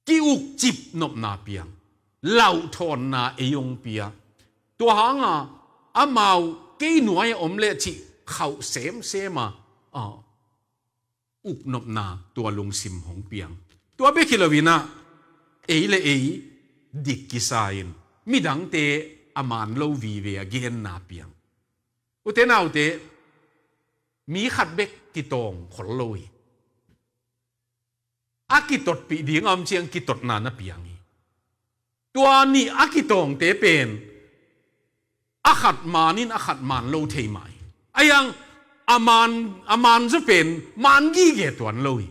Ki-ukcip nopna piang, lauhthawnna ei hong pia. Tua hanga amau kei nuai a om leh cih khauh semsema, ah, uknopna tua lungsim hong piang. Tua bek hi loinah ei le ei dik kisa-in midangte a man lo vive a genna piang. Ute naute, mi khat bek kitawng khol lo hi. A kitotpih ding a om ciang kitotna na piang hi. Tua nih a kitawngte pen a khat manin a khat man lo thei mah hi. A yang a man, a man zaw pen man gige tuan lo hi.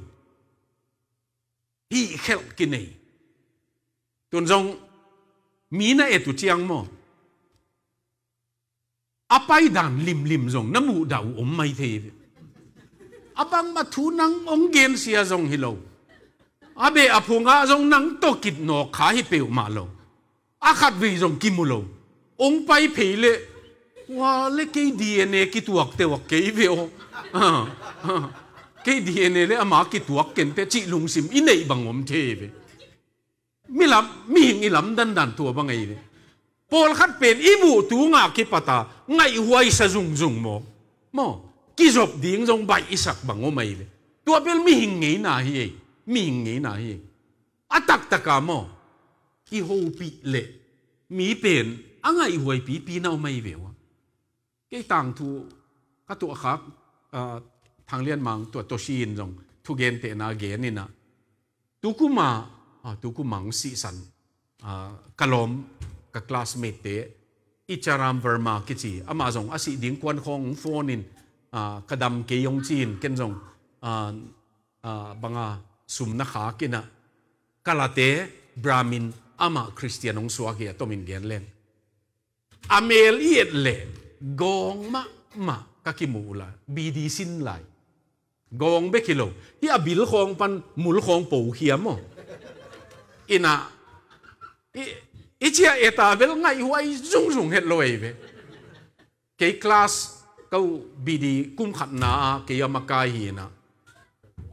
Hih khelh kinei. Tun zong mi na et uh ciang maw, a paidan limlim zong na muhdah uh om mai thei ve. A bangmah thu nang hong gensia zong hi lo. A beh a phungah zong nang tawh kitnawk kha hi peuhmah lo. A khatvei zong kimu lo. Hong pai phei leh, ua le kei D N A kituak teuh a kei ve aw. Kei D N A le ama kituak kenteh cih lungsim i neih bang om thei ve. Mi lam, mihing i lamdandan tua bang ei ve. Pawlkhat pen i muh tunga kipata ngaihhuaisa zungzung maw, maw, kizop ding zong baih i sak bang om ei ve. Tua bel mihing ngeina hi ei. Mihing ngeina hi ei. A taktaka maw, i hopih leh mi pen a ngaihhuai pipi na om ei ve ua. Kei tangthu ka tuahkhak, ah, Thang Lian Mang tua Toshi in zong thugentehna geninah, tukuma, ah, tukuma hong sihsan, ah, ka lawm, ka classmate te, Icharam Verma kici, amah zong a sih ding kuan khawng hong phone in, ah, ka dam kei hong ci-in ken zong, ah, ah, banga sum na khak inah, ka late Brahmin, amah Khristian hong suak hi a tomin gen leng. A mel i et leh gawng mahmah ka kimuh uh lai, B D sin lai. Gawng bek hi lo. Hih a bil khawng pan mul khawng po khia maw. Inah i, i cia eta bel ngaihhuai zungzung het lo ei ve. Kei class, ko B D kum khatna ah kei a makai hi inah,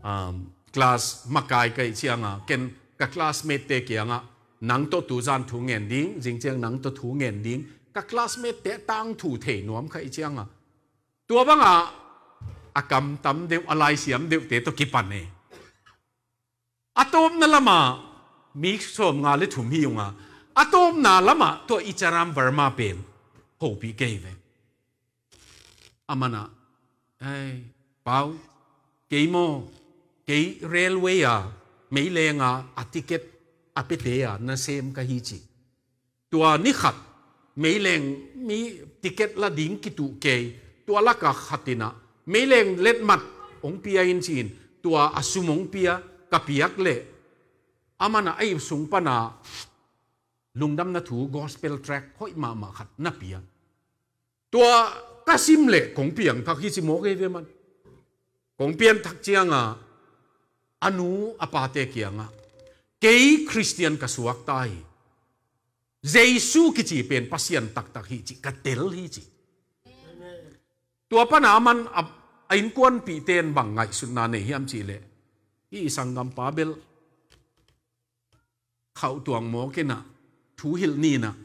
um, class makai ka hih cianga ken ka classmate te kiangah, nang tawh tuzan thu ngen ding, zing ciang nang tawh thu ngen ding, ka classmate te tangthu thei nuam ka hih cianga, tua bangah a kamtam deuh, a laisiam deuhte tawh kipan e. A tawpna lamah mi sawmnga le thum hi unga, a tawpna lamah tua Icharam Verma pen hopih kei ve. A manah, "Ei, Pau, kei maw, kei railway a, meilenga a ticket a pete a nasem ka hi," ci. Tua ni khat meileng mi ticket la ding kituh kei, tua laka khat inah meileng letmat hong pia in ci-in, tua a sum hong pia, ka piak leh a manah a ip sung pana lungdamna thu gospel tract hoih mahmah khat na pia. Tua ka sim leh kong piangthak hi ci mawk ei ve man. Kong pianthak cianga a nu a pate kiangah, "Kei Khristian ka suak ta hi. Jesu kici pen Pasian taktak hi," ci, "ka tel hi," ci. Tua pana a man a, a innkuanpihte in bang ngaihsutna nei hiam cihleh, hih i sanggampa bel khauhtuang mawk inah, thuhilh ninah,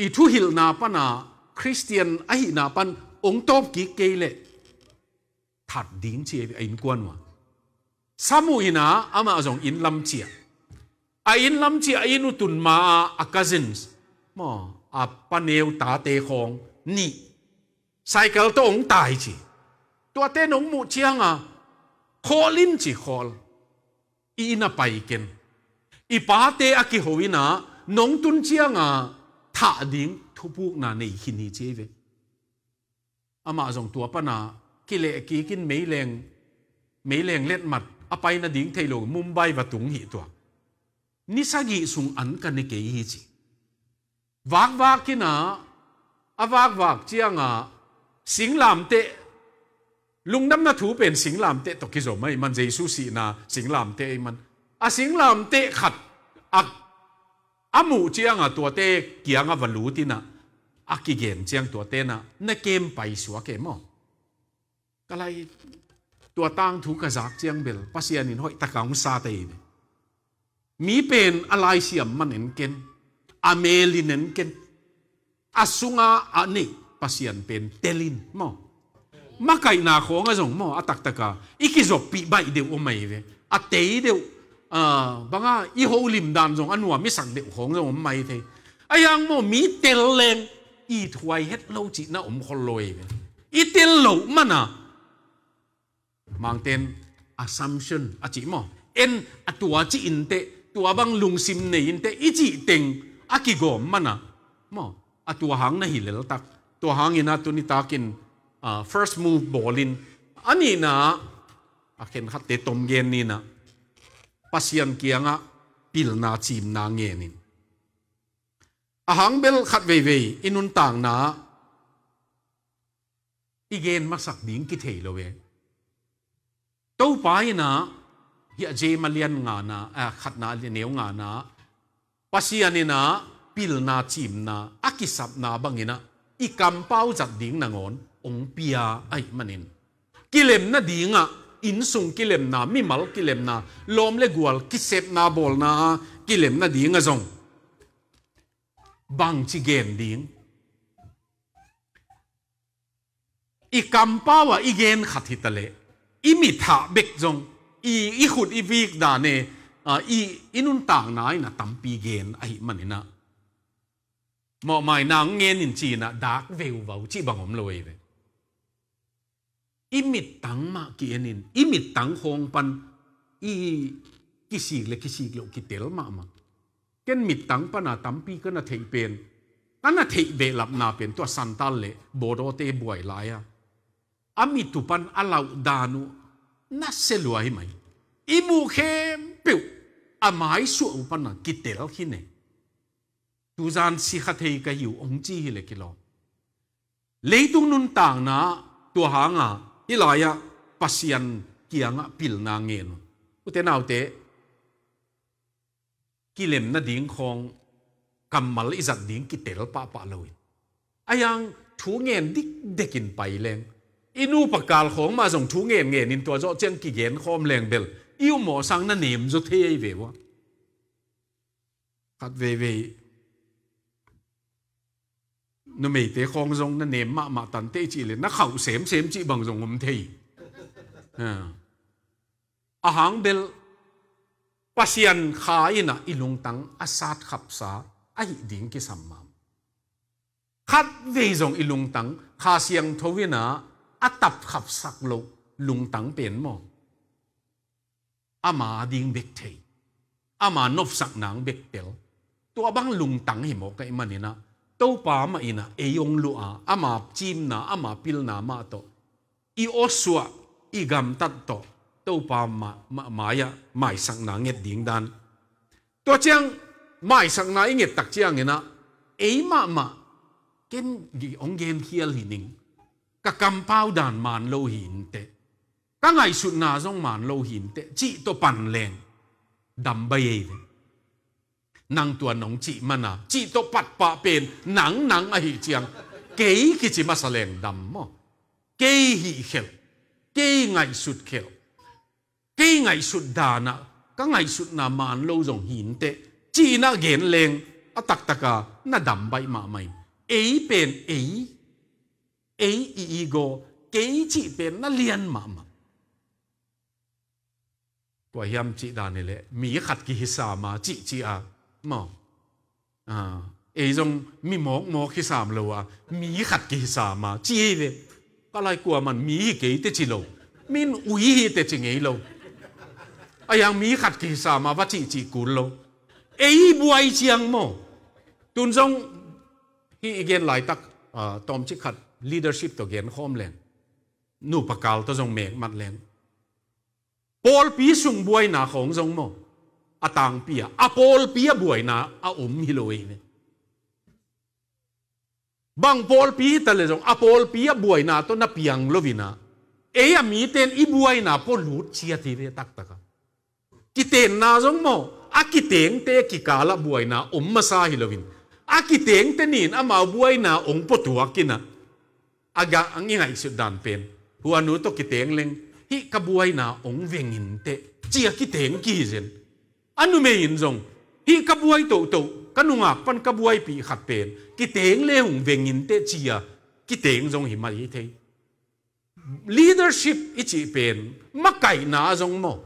i thuhilhna pana Khristian ahihna pan hong tawp kik kei leh that ding ci a innkuan uh a. Sam uh inah amah zong inn lam ciah. A inn lam ciah, a inn uh tun ma-ah a cousins maw, a paneu tate khawng nih cycle tawh hong tai ci. Tuate nong muh cianga, "Khawl in," ci, khawl. "I inn a pai ken. I pate a kiho inah nong tun cianga thah ding thupukna nei khin hi," ci ve. Amah zong tua pana kileh kikin meileng, meileng letmat a pai nading thei lo Mumbai va tung hi tua. Ni sagih sung an ka ne kei hi ci. Vakvak inah, a vakvak cianga singlamteh, lungdamna thu pen singlamteh tawh kizom ahih man, Jesu sihna singlamteh ahih man, a singlamteh khat a A muh ciangah tuate kiangah va lut inah, a kigen ciang tuate nah na kem paisuak e maw. Ka lai tua tangthu ka zak ciang bel Pasian in hoih taka hong sat ei ve. Mi pen a laisiam man en ken, a mel in en ken, a sunga a neih Pasian pen tel in maw. Makaihna khawngah zong maw, a taktaka i kizoppih baih deuh om ahi ve. A tei deuh, ah, banga i holim dan zong a nuam i sak deuh khawng zong om mai thei. A yang maw, mi tel leng i thuai het lo cihna om khol lo ahi ve. I tel loh mana Mangten assumption a cih maw, en a tua cih inteh, tua bang lungsim nei inteh i cih teng a kigawm mana maw, a tua hang na hi leltak. Tua hangin a tuni takin, ah, first move bawlin, a nihna a khenkhatte tom gen ninah, Pasian kiangah pilna cimna ngenin. A hang bel khat veivei i nuntakna i gen masak ding kithei lo e. Topa inah hiah James a lian ngana, ah, khatna a lian neu ngana, Pasian inah pilna cimna a kisapna banginah i kampau zat ding nangawn ong pia ahih manin, kilemna dingah, innsung kilemna, mimal kilemna, lawm le gual kisepna bawlna a kilemna dingah zong bangci gen ding? I kampau ah i gen khat hitaleh, i mithah bek zong, i, i khut i vik dan e, ah, i, i nuntakna inah tampi gen ahih maninah, mawhmai nang ngenin cinah dak veuvau cih bang om lo ei ve. I mittang mah ki-enin, i mittang khawng pan i kisik le kisik loh kitel mahmah. Ken mittang pana tampi ka na theih pen, ka na theih behlapna pen tua Santal le Bawdawte buai lai-a, a mit uh pan a lauh dan uh na sia lua hi mai. I muh khempeuh a maisuah uh pana kitel hi ne. Tuzan sikha thei ka hi uh ong ci hileh kilawm. Leitung nuntakna tua hanga hih lai-ah Pasian kiangah pilna ngen un. Ute naute, kilemna ding khawng kammal i zat ding kitel pahpah loin, a yang thu ngen dikdekin pai leng, i nupa kal khawng mah zong thu ngen ngenin tua zawh ciang kigen khawm leng bel i umawh sang na nem zaw thei ahi ve ua. Khat veivei numeite khawng zong na nem mahmah tante i cih le na khauh semsem cih bang zong om thei. A, a hang bel Pasian Kha inah i lungtang a sat khapsa ahih ding kisam mahmah. Khat vei zong i lungtang Kha Siangtho inah a tap khapsak loh lungtang pen maw, ama ding bek thei, ama nopsak nang bek tel, tua bang lungtang hi mawk ahih maninah, Topa mah inah ei ong luah a, ama cimna, ama pilna mah tawh i awsuah, i gamtat tawh Topa mah, mah, mai-ah maisakna nget ding dan. Tua ciang maisakna i ngettak cianginah, ei mahmah, ken ong genkhial hi ning, ka kampau dan man lo hi inteh, ka ngaihsutna zong man lo hi inteh cih tawh pan leng dam baih ei ve. Nang tua nong cih mana cih tawh patpah pen nang nang ahih ciang, kei kici masa leng dam maw. Kei hih khelh, kei ngaihsut khelh, kei ngaihsut danah, ka ngaihsutna man lo zong hi inteh, ci-inah gen leng a taktaka na dam baih mahmah in. Ei pen ei, ei i ego, kei cih pen na lian mahmah. Kua hiam cih dan hileh, mi khat kihisam a cihcih a maw. A, ei zong mi mawkmawk hisam lo a, mi khat kihisam a ci hi ve. Ka lai kua man mi hi kei teh ci lo, min ui hi teh ci ngei lo. A yang mi khat kihisam a va cihcih kul lo. Ei buai ciang maw. Tun zong hih i gen laitak, a, tawmcik khat leadership tawh genkhawm leng, nupa kal tawh zong mekmat leng, pawlpi sung buaina khawng zong maw, a tangpi a, a pawlpi a buaina a om hi lo ei ve. Bang pawlpi hitaleh zong a pawlpi a buaina tawh na piang loinah, ei a miten i buaina pua lut ciat hi ve taktaka. Kitenna zong maw, a A kitengte kikalah buaina om masa hi loin, a kitengte nin amau buaina ong puatuak inah, a gah ang i ngaihsut dan pen, hua nu tawh kiteng leng, hih ka buaina ong veng inteh, ci-a kiteng kihi zen. A numei in zong, hih ka buai tohtoh, ka nungak pan ka buaipih khat pen kiteng le hong veng inteh, ci-a kiteng zong hi mah hi thei. Leadership i cih pen makaihna zong maw,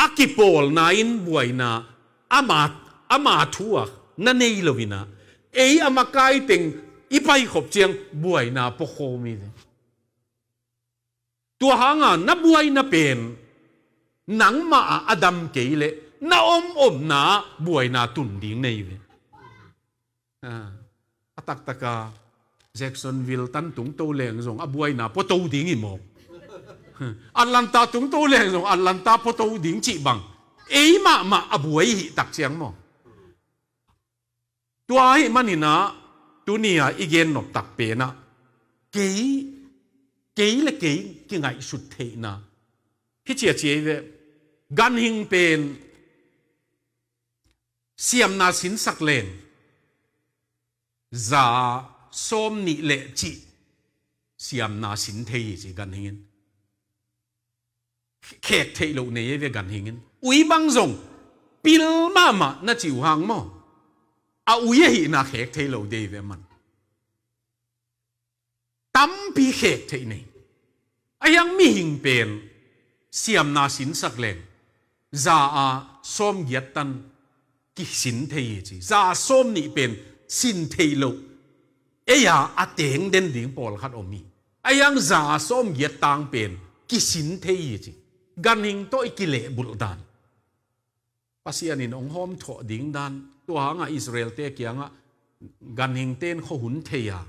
a kipawlna in buaina, ama, ama thu ah na nei lo inah, ei a makai teng i paikhop ciang buaina puakhawm hi. Tua hanga na buaina pen nangmah ah a dam kei leh na om omna ah buaina tun ding nei ve. A, a taktaka Jacksonville tan tungto leng zong a buaina puato ding hi mawk. Atlanta tungto leng zong Atlanta puato ding cih bang, ei mahmah a buai hih tak ciang maw. Tua ahih maninah tuni-a i gen noptak penah, kei, kei le kei kingaihsut theihna hi ciacia hi ve. Ganhing pen siamna sinsak leng za sawm nih le cih siamna sin thei hi ci ganhing in. Khek theih loh nei hi ve ganhing in. Ui bang zong pil mahmah na cih uh hang maw, a ui ahihna khek thei lo dei ve man. Tampi khek theih nei. A hiang mihing pen siamna sinsak leng za a sawm giat tan kisin thei hi ci. Za sawm nih pen sin thei loh, ei-a a teng den ding pawlkhat om hi. A hiang za sawm giat tang pen kisin thei hi ci. Ganhing tawh i kilehbulh dan, Pasian in hong hawmthawh ding dan. Tua hangah Israel-te kiangah ganhingte in khuahun thei a,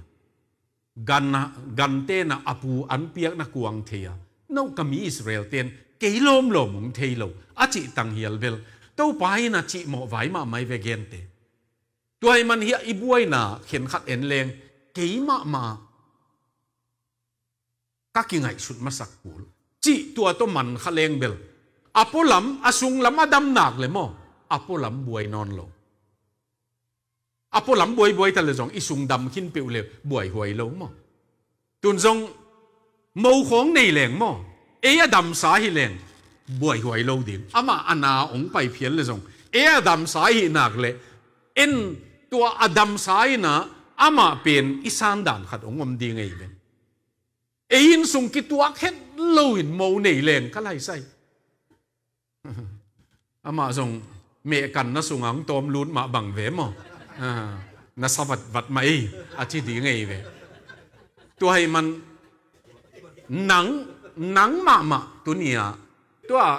gan, ganten ah a pu an piakna kuang thei a, no ka mi Israel-te in kei lawmlawm hong thei lo a cih tanghial bel Topa in a cihmawh vai mahmah hi ve gente. Tua ahih man hiah i buaina khenkhat en leng, kei mahmah ka kingaihsut masak kul cih tua tawh man kha leng bel, a pualam, a sunglam a dam nak le maw, a pualam buai nawn lo. A pualam buaibuai ta le zong i sung dam khin peuh le buaihuai lo maw. Tun zong mo khawng nei leng maw, ei a damsa hi leng buaihuai lo ding. Amah a na hong paiphial le zong, ei a damsa hi nak le, en, tua a damsa inah amah pen i sandan khat hong om ding ei ve. Ei inn sung kituak het loin mo nei leng ka laisai. Amah zong mehkanna sungah hong tawm lut mah bang ve maw. A, na sa vatvat mah ei, a ci ding ei ve. Tua ahih man nang, nang mahmah tuni-ah tua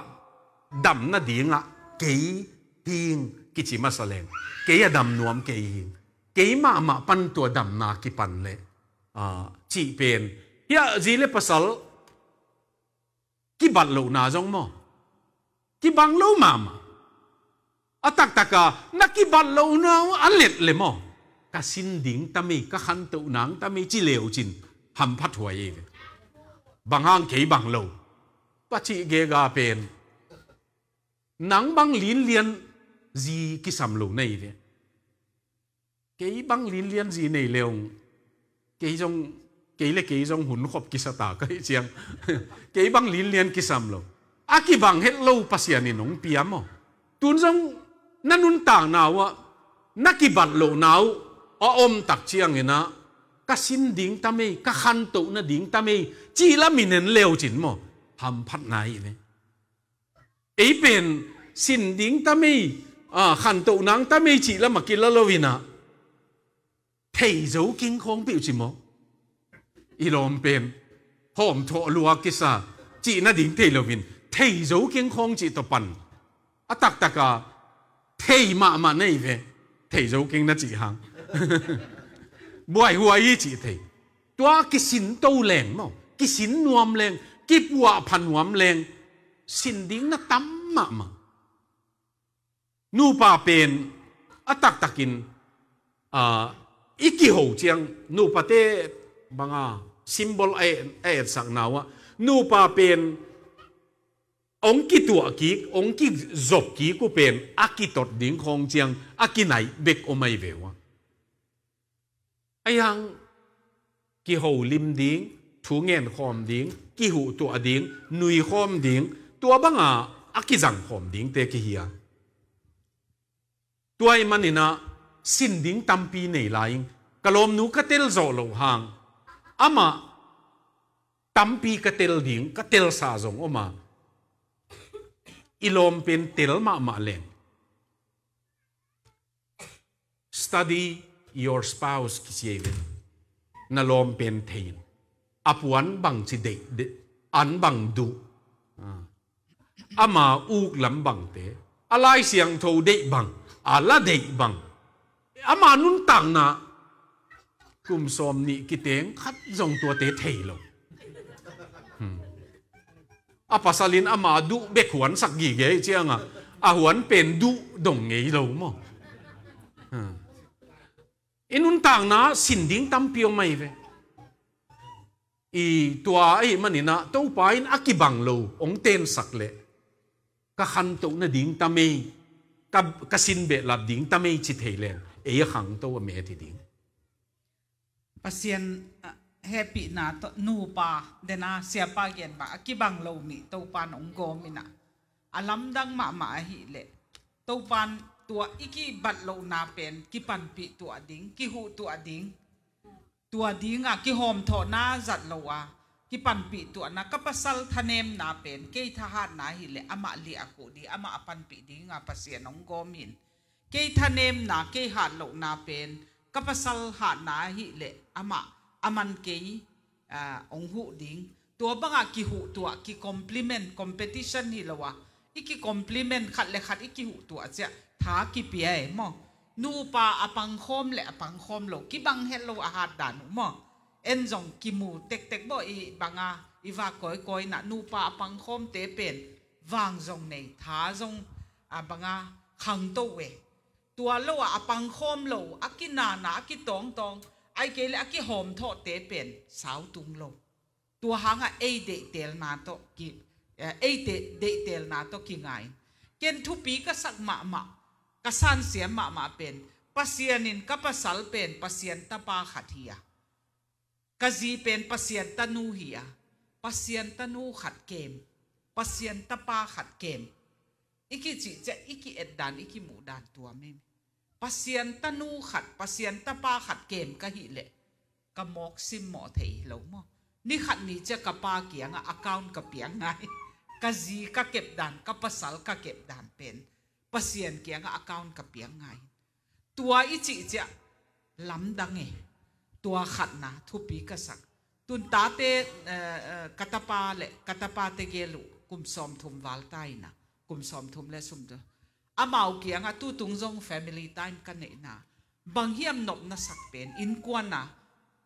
damna dingah kei hing kici masa leng, kei a dam nuam kei hing, kei mahmah pan tua damna kipan leh, a, cih pen, hiah zi le pasal kibat lohna zong maw, kibang lo mahmah. A taktaka na kibat lohna uh a let le maw, ka sin ding ta mei, ka khantoh nang ta mei ci leucin hamphat huai ei ve. Bang hang kei bang lo, pa cih gega pen nang bang linlian zi kisam lo na hi ve. Kei bang linlian zi nei leung, kei zong, kei le kei zong hun khop kisa ta ka hih ciang, kei bang linlian kisam lo. A kibang het lo Pasian in hong pia maw. Tun zong na nuntakna uhah, na kibat lohna uh a om tak cianginah, ka sin ding ta mei, ka khantoh nading ta mei cih la min en leucin maw, hamphatna hi ve. Ei pen sin ding ta mei, a, khantoh nang ta mei cih lamah kila loinah, thei zo keng khawng peuh ci maw. I lawm pen hawmthawh lua kisa cih nading thei loin, thei zo keng khawng cih tawh pan. A taktaka thei mahmah na hi ve. Thei zo keng na cih hang buaihuai hi cih thei. Tua kisin to leng maw, kisin nuam leng, kipuahpha nuam leng, sin ding na tam mahmah. Nupa pen a taktakin, a, i kiho ciang, nupate banga symbol a, a etsakna uhah, nupa pen hong kituah kik, hong kizop kik uh pen a kitot ding khawng ciang a kinai bek om ahi ve uh a. Ahi hang kiholim ding, thu ngen khawm ding, kihuhtuah ding, nui khawm ding, tua banga a kizang khawm dingte kihi a. Tua ahih manin ah sin ding tampi nei lai ing. Ka lawmnu ka tel zawh loh hang, amah tampi ka tel ding, ka telsa zong om a, i lawm pen tel mahmah leng. Study your spouse, kici hi ve. Na lawm pen thei in. A puan bangci deih, deih, an bang duh. Ah. Ama uk lam bangte, a Lai Siangtho deih bang, a la deih bang, ama nuntakna kum sawm nih kiteng khat zong tuate thei lo. Hmm. A pasal in ama duh bek huansak gige ciangah a huan pen duh dong ngei lo maw? Hmm. I nuntakna sin ding tampi om ahi ve. I tua ahih manin ah Topa in a kibang lo hong tensak leh ka khantoh nading ta mei, ka, ka sin behlap ding ta mei ci thei leng ei a khangto a met hi ding. Pasian, ah, hehpihna tawh nupa dena siapa gen bang a kibang lo mi Topa in hong gawm in ah a lamdang mahmah ahih leh Topa in tua i kibat lohna pen kipanpih tuah ding, kihuh tuah ding, tua dinga kihawmthawhna zat lo a kipanpih tuahna, ka pasal thanemna pen kei thahatna hileh amah liah a kuh ding, amah a panpih dinga Pasian hong gawm in. Kei thanemna, kei hatlohna pen ka pasal hatna hileh amah a man kei, ah, hong huh ding. Tua bangah kihuhtuah, ki-compliment, competition hi lo a, i ki-compliment, khat le khat i kihuhtuah ciah tha kipia e maw? Nupa a pangkhawm le a pangkhawm lo kibang het lo a hatdan uh maw? En zong kimu tektek bawh i banga i va kawikawi inah nupa a pangkhawmte pen vang zong nei, tha zong a banga khangto uh e. Tua lo a, a pangkhawm lo, a kinana, a kitawngtawng, ai kei le a kihawmthawhte pen sautung lo. Tua hangah ei deihtelna tawh ki, eh, ei te-, deihtelna tawh kingai. Ken thupi ka sak mahmah, ka sansiam mahmah pen Pasian in ka pasal pen Pasian tapa khat hi a, ka zi pen Pasian tanu hi a, Pasian tanu khat kem, Pasian tapa khat kem. I kicih ciah i ki-etdan, i kimuhdan tua mei. Pasian tanu khat, Pasian tapa khat kem ka hih leh ka mawk simmawh thei hi lo maw? Ni khat ni ciah ka pa kiangah account ka piak ngai. Ka zi ka kepdan, ka pasal ka kepdan pen Pasian kiangah account ka piak ngai. Tua i cih ciah lamdang e. Tua khatna thupi ka sak. Tun tate, eh, eh, ka tapa le ka tapate gel uh kum sawmthum val ta inah, kum sawmthum le sumthum. Amau kiangah tutung zong family time ka neihna bang hiam nopna sak pen innkuana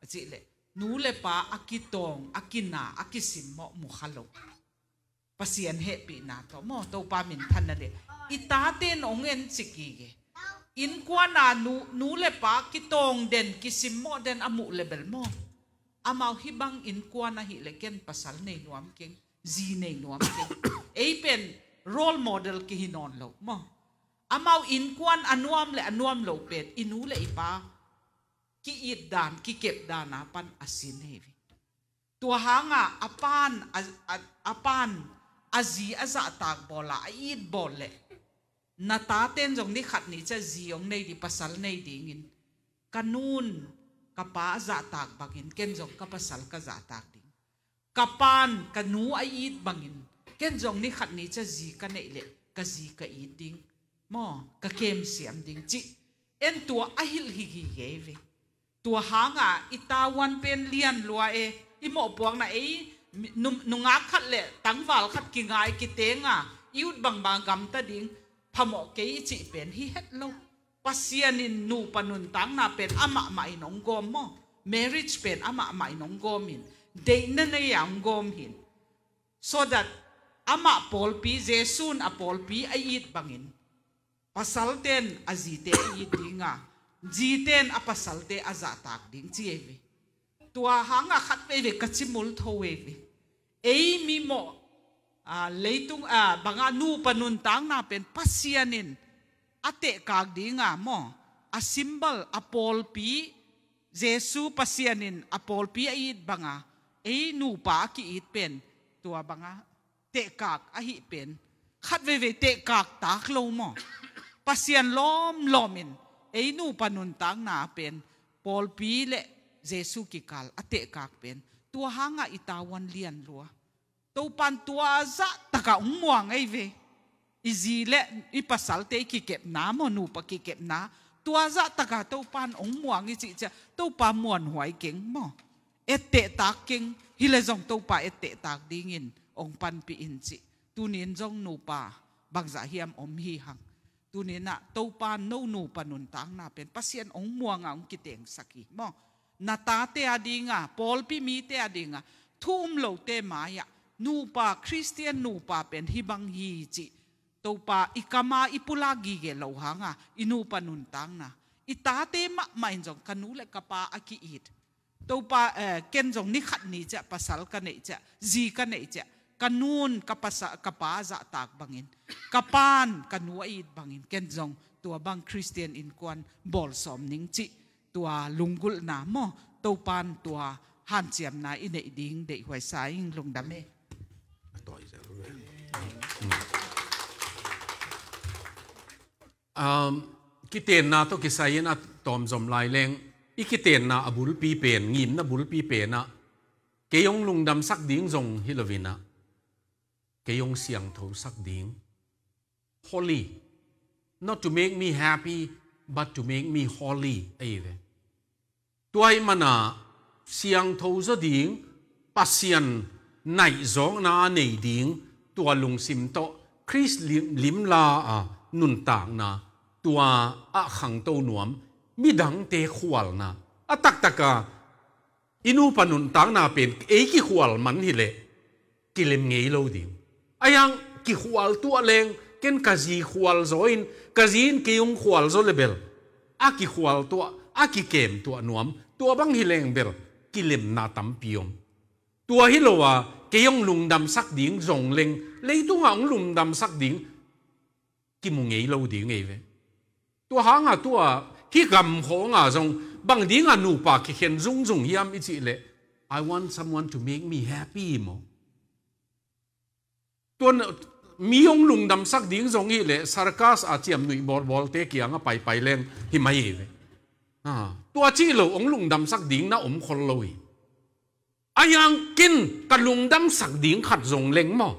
a cih leh nu le pa a kitawng, a kina, a kisimmawh mu kha lo. Pasian hehpihna tawh maw, Topa minthanna le i tate in hong en cik hi ge. Innkuana nu, nu le pa kitawng den, kisimmawh den a muh le bel maw, amau hih bang innkuan ahih leh ken pasal nei nuam keng, zi nei nuam keng. Ei pen role model kihi nawn lo maw? Amau innkuan a nuam le a nuam lo pen i nu le i pa ki-itdan, kikepdan a pan a sin hi ve. Tua hanga a pan a, a, a pan a zi a zahtak bawl a, a it bawl leh na taten zong ni khat ni ciah zi hong nei ding, pasal nei dingin, ka nun ka pa a zahtak bangin ken zong ka pasal ka zahtak ding. Ka pan ka nu a it bangin ken zong ni khat ni ciah zi ka neih leh ka zi ka it ding maw, ka kem siam ding cih. En tua a hilh hi hi gei ve. Tua hanga i tavuan pen lian lua e, i mawhpuakna ei, mi-, num-, nungak khat le tangval khat kingai kitenga i ut bangbang gamta ding, phamawh kei i cih pen hi het lo. Pasian in nupa nuntakna pen amah mah in hong gawm maw? Marriage pen amah mah in hong gawm in, deihna nei a hong gawm hin. So that amah pawlpi, Jesu in a pawlpi a it bangin, pasalten a zite a it dinga, ziten a pasalte a zahtak ding ci ei ve. Tua hanga khat veivei ka cimul tho ei ve. Ei mimawh, a, leitung, a, banga nupa nuntakna pen Pasian in a tehkak dinga maw, a symbol, a pawlpi, Jesu Pasian in a pawlpi a it banga ei nupa a ki-it pen tua banga tehkak ahi pen, khat veivei tehkak tak lo maw? Pasian lawmlawm in ei nupa nuntakna pen pawlpi le Jesu kikal a tehkak pen, tua hanga i tavuan lian lua. Topan tua zah taka ong muang ei ve. I zi le i pasalte i kikepna maw, nupa kikepna, tua zah taka Topan ong muang i cih ciah, Topa muanhuai keng maw? Ettehtak keng, hi le zong Topa ettehtak dingin ong panpih in cih. Tunin zong nupa bangzah hiam om hi hang. Tuninah Topa no nupa nuntakna pen Pasian ong muanga ong kitengsak hi maw? Na tate a dinga, pawlpi mite a dinga, thu um lote mai-ah nupa, Khristian nupa pen hih bang hi cih Topa i kama i pulak gige lo hanga i nupa nuntakna, i tate mahmah in zong ka nu le ka pa a ki-it. Topa, eh, ken zong ni khat ni ciah pasal ka neih ciah, zi ka neih ciah, ka nun ka pasa, ka pa zahtak bangin, ka pan ka nu a it bangin, ken zong tua bang Khristian innkuan bawlsawm ning cih, tua lunggulhna maw, Topan tua hanciamna i neih ding deihhuai sa ing. Lungdam e. Um, kitenna tawh kisai-in a tawmzom lai leng, i kitenna a bulpi pen, ngimna bulpi penah, kei hong lungdamsak ding zong hi loinah, kei hong siangthosak ding. Holy. Not to make me happy, but to make me holy, ahi ve. Tua ahih mana siangtho zaw ding, Pasian naihzawkna a nei ding, tua lungsim tawh Khrist lim, limla a nuntakna, tua ah khangto nuam, midangte khualna, a taktaka i nupa nuntakna pen ei kikhual man hileh kilem ngei lo ding. Ahi hang kikhual tuah leng, ken ka zi khual zaw in, ka zi in kei hong khual zaw le bel, a kikhual tuah, a kikem tuah nuam, tua bang hi leng bel kilemna tampi om. Tua hi lo a, kei hong lungdamsak ding zong leng, leitungah hong lungdamsak ding kimu ngei lo ding ei ve. Tua hanga tua hih gam khawnga zong bang dinga nupa kikhen zungzung hiam i cih leh, "I want someone to make me happy," maw? Tua mi hong lungdamsak ding zong hi leh, circus a ciamnuih bawlbawlte kiangah paipai leng hi mai hi ve. Ah, tua cih lo hong lungdamsak ding na om khol lo hi. Ahi hang ken ka lungdamsak ding khat zong leng maw?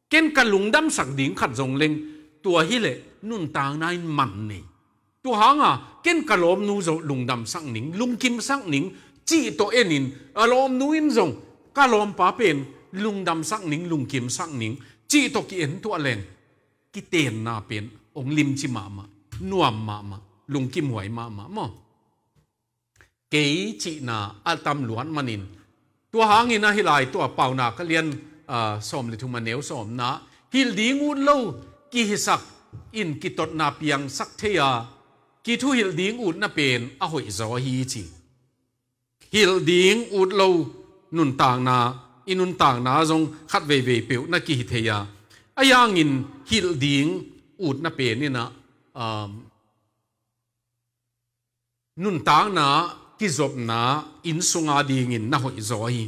Ken ka lungdamsak ding khat zong leng, tua hi leh nuntakna in man nei. Tua hanga ken ka lawmnu zong lungdamsak ning, lungkimsak ning, cih tawh enin, a lawmnu in zong ka lawmpa pen lungdamsak ning, lungkimsak ning, cih tawh ki-en tuah leng, kitenna pen hong limci mahmah, nuam mahmah, lungkimhuai mahmah maw? Kei cihna a tam luat manin, tua hangin ahi lai tua Paunak a lian, ah, sawm le thum a neu sawmna, hilh ding ut lo kihisak in kitotna piangsak thei a, kithuhilh ding utna pen a hoihzaw hi ci. Hilh ding ut lo nuntakna, i nuntakna zong khat veivei peuh na kihi thei a, ahi hangin hilh ding utna pen inah, um, nuntakna, kizopna, inn sunga dingin na hoihzaw hi.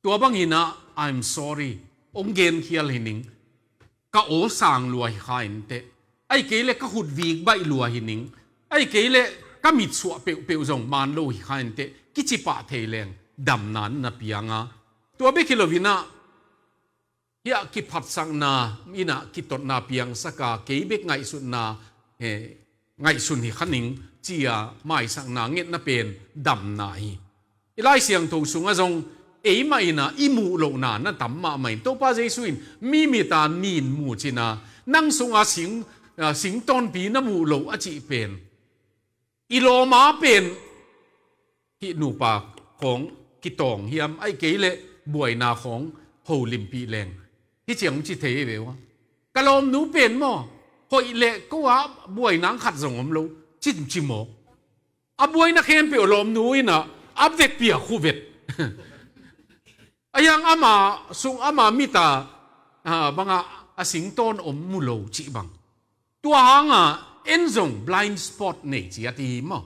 Tua bangin ah, "I'm sorry, hong genkhial hi ning, ka aw sang lua hi kha inteh, ahih kei leh ka hutvik baih lua hi ning, ahih kei leh ka mitsuah peuhpeuh zong man lo hi kha inteh," kici pah thei leng damna na piang a. Tua bek hi loin ah, hiah kiphatsakna, inah kitotna piangsak a, kei bek ngaihsutna, eh, ngaihsun hi kha ning, ci-a maisakna ngetna pen damna hi. I Lai Siangtho sungah zong eimah inah i muh lohna na tam mahmah in, Topa Jesu in mi mit a nin mu cin a, nang sungah sing, ah, singtawnpi na muh loh a cih pen, i lawm a pen hih nupa khawng kitawng hiam, ahih kei leh buaina khawng holimpih leng, hih ciang ci thei hi ve ua. Ka lawmnu pen maw, hoih leh ko a buaina khat zong om lo, cin ci maw? A buaina khempeuh lawmnu inah a vekpi a khuvet. Ahi hang ama sung, ama mita, ah, banga a singtawn om mu lo cih bang. Tua hanga en zong blind spot nei ciat hi maw.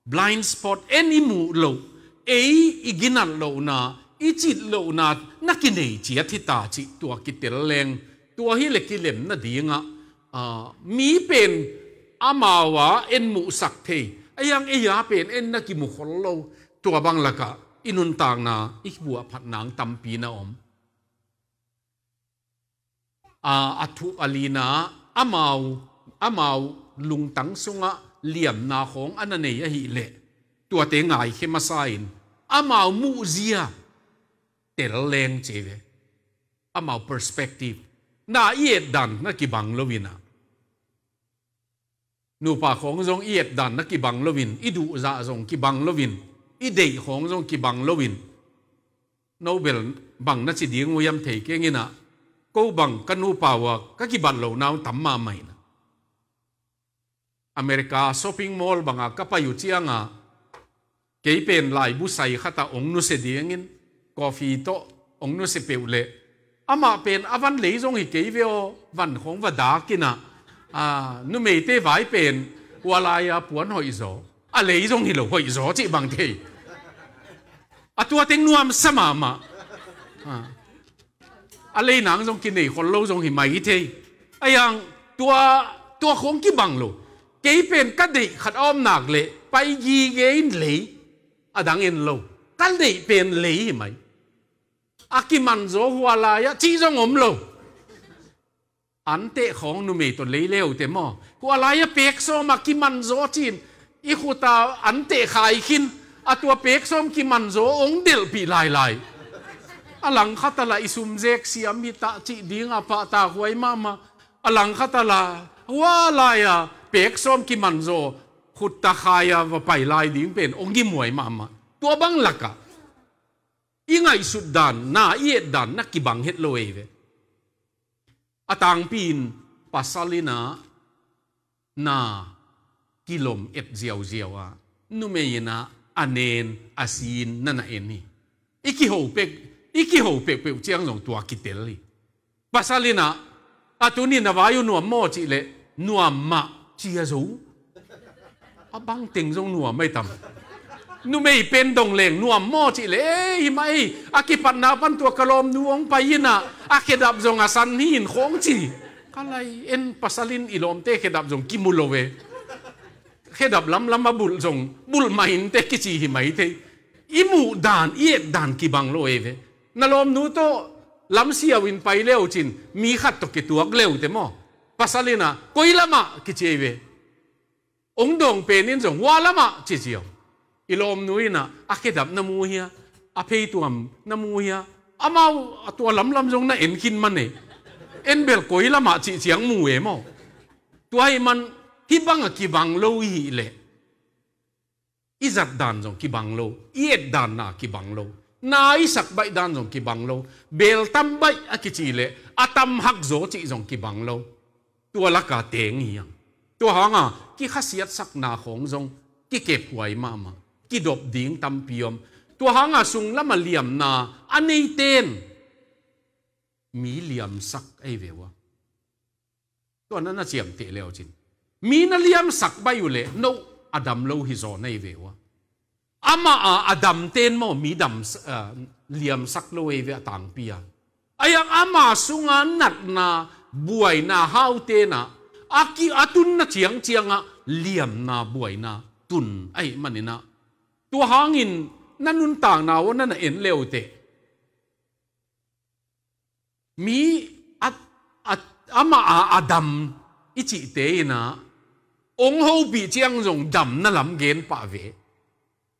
Blind spot, en i muh loh, ei i ginat lohna, i cit lohna na kinei ciat hita cih tua kitel leng, tua hi le kilem nadingah, ah, mi pen amau a en muhsak thei, ahi hang ei a pen en na kimu khol lo, tua bang lakah i nuntakna i buahphat nang tampi na om. A, a thu a lina, amau, amau lungtang sungah liamna khawng a na nei ahih leh, tuate ngaikhia masa in, amau muhzia tel leng ci ve. Amau perspective, na i etdan na kibang lo inah. Nupa khawng zong i etdan na kibang loin, i duhzah zong kibang loin, i deih khawng zong kibang loin. No bel bang na ci ding uh hiam thei keng inah, ko bang ka nupa uh a ka kibat lohna uh tam mahmah inah. America shopping mall banga ka pai uh cianga, kei pen laibu sai khatah ong nusia dingin, coffee tawh ong nusia peuh leh, amah pen a van lei zong hi kei ve aw, van khawng va dak inah, a, numeite vai pen hua lai-a puan hoih zaw, a lei zong hi lo hoih zaw cih bang thei. A tua teng nuamsa mahmah. A, a lei nang zong kinei khol lo zong hi mai thei. Ahi hang tua, tua khawng kibang lo. Kei pen ka deih khat a om nak leh pai gige in lei, a dang en lo. Ka deih pen lei hi mai. A kimanzaw hua lai-ah cih zong om lo. Anteh khawng numei tawh lei leute maw, hua lai-ah pek sawm a kimanzaw cin, i khuta anteh khai khin, a tua pek sawm kimanzaw ong delhpih lailai. A langkhat a lah i sumzek siam hi tah cih dinga pahtak huai mahmah. A langkhat a lah hua lai-a pek sawm kimanzaw khutta khai-a va pai lai ding pen ong gimhuai mahmah. Tua bang lakah i ngaihsut dan, na i et dan na kibang het lo ei ve. A tangpi in pasal inah na kilom et ziauziau a, numei inah a nen a sin na na en hi. I kiho pek, i kiho pekpeuh ciang zong tua kitel hi. Pasal inah, a tuni na vai uh nuam maw cih leh, nuam mah ci a zo. A bang teng zong nuam ahi tam. Numei pen dong leng nuam maw cih leh, ei, hi mah ei, a kipatna pan tua ka lawmnu ong pai inah, a khedap zong a san hi in khawng ci. Ka lai en pasal in i lawmte khedap zong kimu lo ve. Khedap lamlam a bulh zong, bulh mah inteh kici hi mai thei. I muh dan, i et dan kibang lo ei ve. Na lawmnu tawh lamsiau in pai leucin, mi khat tawh kituak leute maw, pasal inah, koi lamah kici ei ve. Ong dawng pen in zong, hua lamah ci ziau. I lawmnu inah, a khedap na mu hia, a pheituam na mu hia, amau a tua lamlam zong na en khin mah ne. En bel koi lamah cih ciang mu e maw. Tua ahih man, hih bangah kibang lo i hih leh, i zat dan zong kibang lo, i et dan na kibang lo, na i sak baih dan zong kibang lo, beltam baih a kici leh a tam hak zaw cih zong kibang lo. Tua laka teng hi hang. Tua hanga kikhasiatsakna khawng zong kikephuai mahmah, kidop ding tampi om. Tua hanga sung lama liamna a neiten mi liamsak ei ve uh a. Tua na na ciamteh leucin, mi na liamsak baih uh leh no a dam lo hi zaw na hi ve uh a. Amah a, a damten maw mi dam, ah, liamsak lo ei ve a tangpi a. Ahi hang ama sunga natna buaina hautenah a ki, a tunna ciangciangah liamna buaina tun ahih maninah, tua hangin na nuntakna uh na na en leuteh, mi a, a, amah a, a dam i cihte inah ong hopih ciang zong damna lam gen pah ve.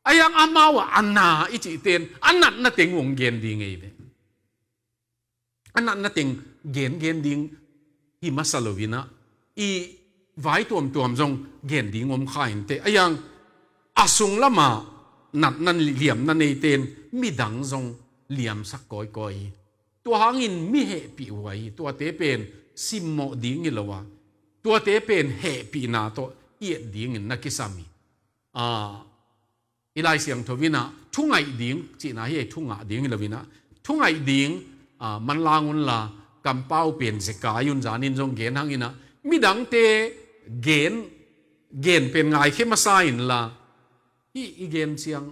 Ahi hang amau a, a na i cihte in a natna teng ong gen ding ei ve. A natna teng gen, gen ding hi masa lo inah, i vai tuamtuam zong gen ding om kha inteh. Ahi hang a sung lama natna liamna neiten midang zong liamsak kawikawi hi. Tua hangin mi hehpih huai hi. Tuate pen simmawh ding hi lo a, tuate pen hehpihna tawh i et dingin na kisam hi. Ah, i Lai Siangtho inah thu ngaih ding cihna hi, thu ngah ding hi lo inah, thungaih ding, ah, manlang unla, kampau pen zekai un zanin zong gen hang inah, midangte gen, gen pen ngaikhia masa inla, hih i gen ciang,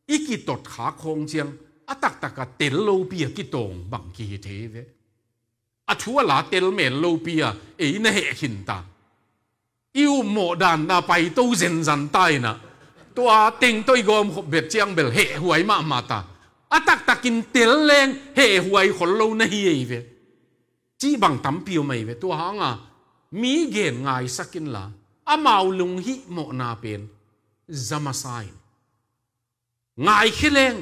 i kitot khak khawng ciang, a taktaka tel lopi a kitawng bang kihi thei ve. A thu a la tel men lopi a, ei na heh khin ta. I upmawh dan na paito zenzan ta inah, tua teng tawh i gawmkhop bet ciang bel hehhuai mahmah ta. A taktakin tel leng hehhuai khol lo na hi ei ve. Cih bang tampi om ei ve. Tua hanga mi gen ngaisak inla, amau lunghihmawhna pen za masa in. Ngaikhia leng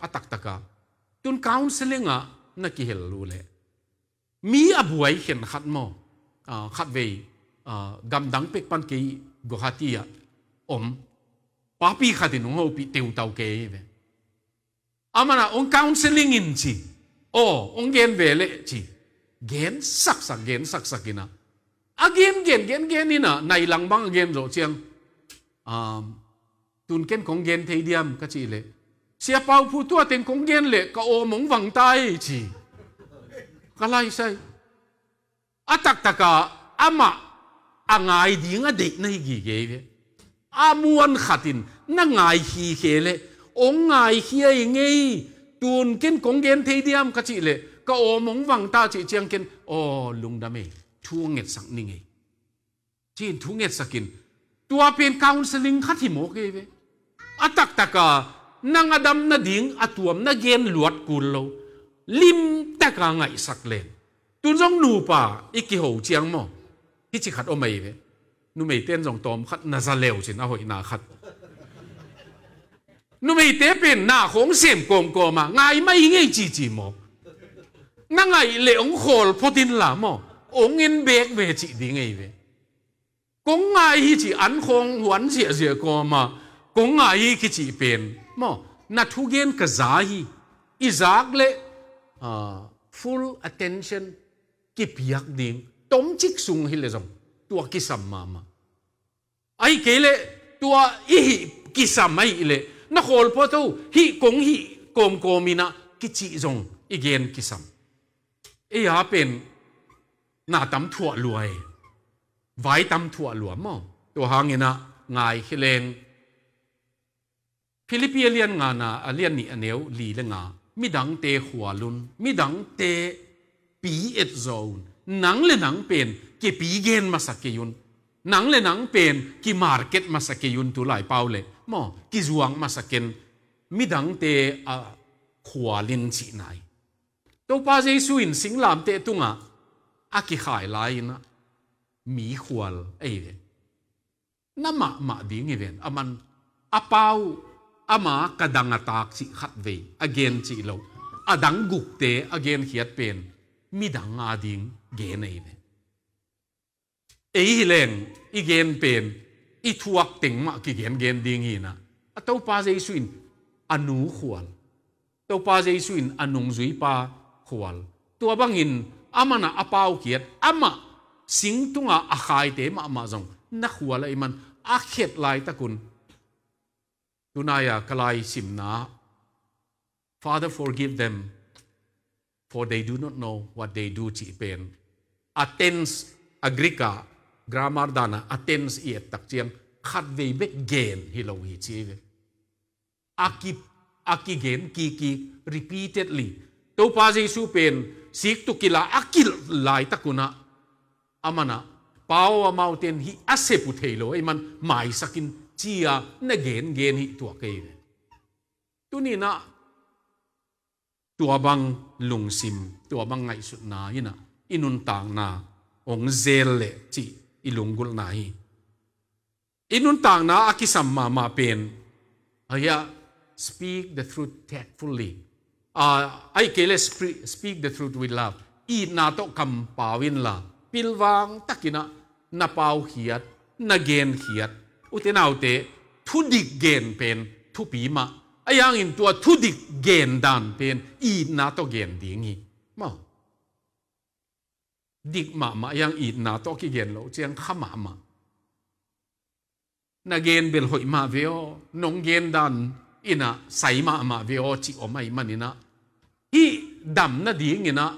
a taktaka. Tun counseling ah na kihel uh leh, mi a buai khen khat maw? Ah, khatvei, ah, gamdang pek pan kei Guwahati ah om papi khatin hong hopih teutau kei ve. Amanah hong counseling in ci. Aw, hong gen ve leh ci. Gen saksak, gen saksak inah, a gen, gen, gen, gen inah, nai lang bang a gen zawh ciang, um, tun ken kong gen thei diam ka cih leh, Sia Pau Phu, tua teng kong gen leh ka awm hong vang ta ei ci. Ka laisai. A taktaka amah a ngai ding a deih na hi gige ve. A muan khatin na ngai khikhe leh, hong ngai khia i ngei, tun ken kong gen thei diam ka cih leh ka awm hong vang ta cih ciang ken, aw, lungdam ei, thu ngetsak ni ngei. Ci-in thu ngetsakin, tua pen counseling khat hi mawk ei ve. A taktaka nang a dam nading a tuam na gen luat kul lo, limtaka ngaihsak leng. Tun zong nupa i kiho ciang maw, hici khat om ei ve. Numeite in zong tawm khat na za leu cin a hoihna khat. Numeite pen na khawng sem kawmkawm a, ngai mai ngei cici maw? Na ngaih leh hong khawl phot inla maw, hong en bek ve cih ding ei ve. Kong ngai hi ci, an khawng huan ziahziah kawma, kong ngai hi kicih pen maw, na thugen ka za hi. I zak leh, ah, full attention kipiak ding, tomcik sung hi leh zong tua kisam mahmah. Ahih kei leh tua i hih kisam ahih leh, na khawl phot o, hih kong hih kawmkawm inah kicih zong i gen kisam. Ei a pen na tam thuah lua ei. Vai tam thuah lua maw. Tua hang inah ngaikhia leng. Philippi a lian ngana, a lian nih a neu li le nga, midangte khual un, midangte pi et zaw un, nang le nang pen kipi gen masa kei un, nang le nang pen kimarket masa kei un, tu lai pau leh maw, kizuang masa ken, midangte a khual in cihna hi. Topa Jesu in singlamteh tungah a kikhai lai inah mi khual ei ve. Na mahmah ding hi ven. Aman a pau, ama ka dang a tak cih khatvei a gen cih lo, a dang gukte a genkhiat pen midang a ding gen ei ven. Ei hi leng i gen pen i thuak teng mah kigengen ding hi inah, a Topa Jesu in a nu khual, Topa Jesu in a nungzuipa khual. Tua bangin aman a paukhiat, amah sing tunga a khaite mahmah zong na khual ahih man a khet laitak un. Tunai-a ka lai simna, "Father, forgive them, for they do not know what they do," cih pen, a tense, a Greek a grammar dana a tense i et tak ciang khatvei bek gen hi lo hi ci ve. A ki, a kigen kikik repeatedly. Topa Jesu pen sik tu kila a kilh laitak unah, amanah, "Pau, amaute in hih a sep uh thei lo ahih man maisak in," ci-a na gengen hi tuak ei ve. Tuninah tua bang lungsim, tua bang ngaihsutna inah i nuntakna hong zel leh cih i lunggulhna hi. I nuntakna a kisam mahmah pen, a hia, "Speak the truth tactfully." Ah, ahih kei leh, "Speak, speak the truth with love." Itna tawh kampau inla, pilvang takinah na paukhiat, na genkhiat. Ute naute, thudik gen pen thupi mah. Ahi hangin tua thudik gen dan pen itna tawh gen ding hi. Maw. Dik mahmah ahi hang itna tawh kigen loh ciang kha mahmah. Na gen bel hoih mah ve aw, nong gen dan inah sai mahmah ve aw, cih om ahih maninah, dam nadingin ah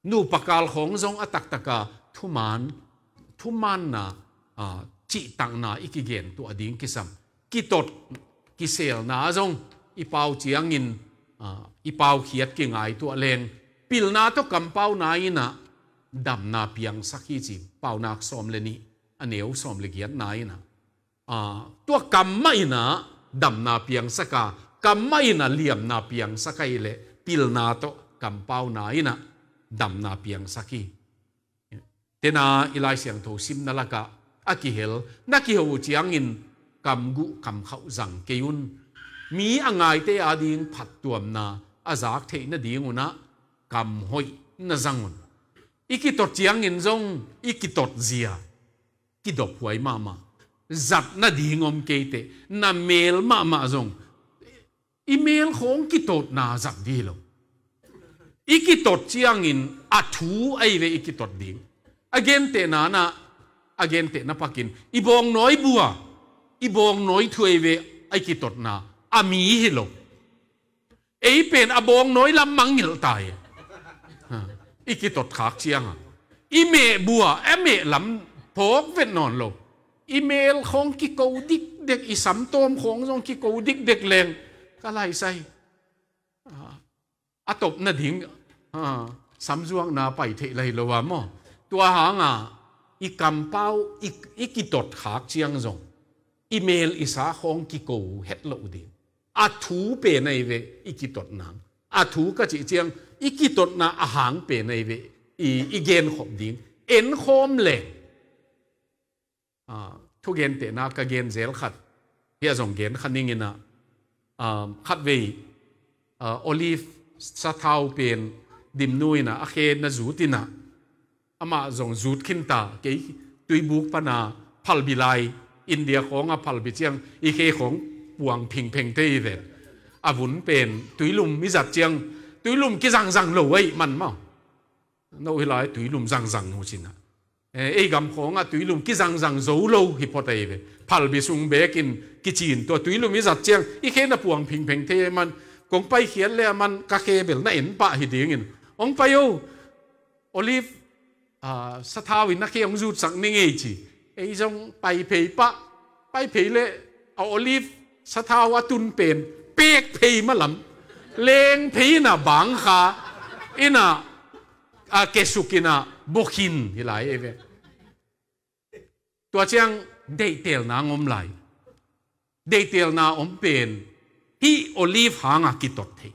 nupa kal khawng zong a taktaka thuman, thumanna, aa, cihtakna i kigen tuah ding kisam. Kitot, kiselna zong i pau ciangin, aa, i paukhiat kingai tuah leng, pilna tawh kampauna in ah damna piangsak hi ci, Paunak sawm le nih, a neu sawm le giatna in ah. Aa, tua kam mah in ah damna piangsak a, kam mah in ah liamna piangsak ahih leh pilna tawh kampauna in ah damna piangsak hi. Tena i Lai Siangtho simna lakah a kihel, na kiho uh ciangin kamguh kamkhauh zang kei un. Mi a ngaite ading phattuamna a zak theih nadingun ah kam hoih na zang un. I kitot ciangin zong i kitot zia kidophuai mahmah. Zat nading om kei teh, na mel mahmah zong i mel khawng kitotna zat dih lo. I kitot ciangin a thu ahi ve i kitot ding. A gentehna na, a gentehna pakin i bawngnawi bua, i bawngnawi thu ahi ve i kitotna, a mi hi lo. Ei pen a bawngnawi lam mangngilh ta hi. Ha, i kitot khak cianga i meh bua, a meh lam phawk vet nawn lo. I mel khawng kiko dikdek, i samtawm khawng zong kiko dikdek leng ka laisai. Ah, a top nading, ah, samzuakna pai theih lai lo a maw. Tua hanga i kampau, i, i kitot khak ciang zong i mel i sa khawng kiko het loh ding. A thu pen ahi ve i kitot nang. A thu ka cih ciang i kitotna a hang pen ahi ve i, i genkhop ding. Enkhawm leng. Ah, thugentehna ka gen zel khat, hia zong gen kha ning in ah, ah, khatvei, ah, olive sathau pen Dimnu in ah a khe na zut in ah, amah zong zut khin ta, kei tuibuk pana phalbi lai, India khawnga phalbi ciang i khe khawng puang phingpheng thei hi ven. A vun pen tuilum i zat ciang tuilum kizangzang lo ahi man maw. No hi lai tuilum zangzang uh cin ah. Eh, ei gam khawngah tuilum kizangzang zo lo hi phot ahi ve. Phalbi sung bekin kicin tua tuilum i zat ciang i khe na puang phingpheng thei ahi man, kong paikhiat le a man ka khe bel na en pah hi dingin. Hong pai o, olive, ah, sathau in na khe hong zutsak ning ei ci. Ei zong pai phei pah, pai phei le a olive sathau a tun pen pek phei malam, leng phei in ah bang kha in ah, a kesuk in ah bokhin hi lai ei ve. Tua ciang deihtelna hong om lai. Deihtelna om pen hih olive hanga kitot thei.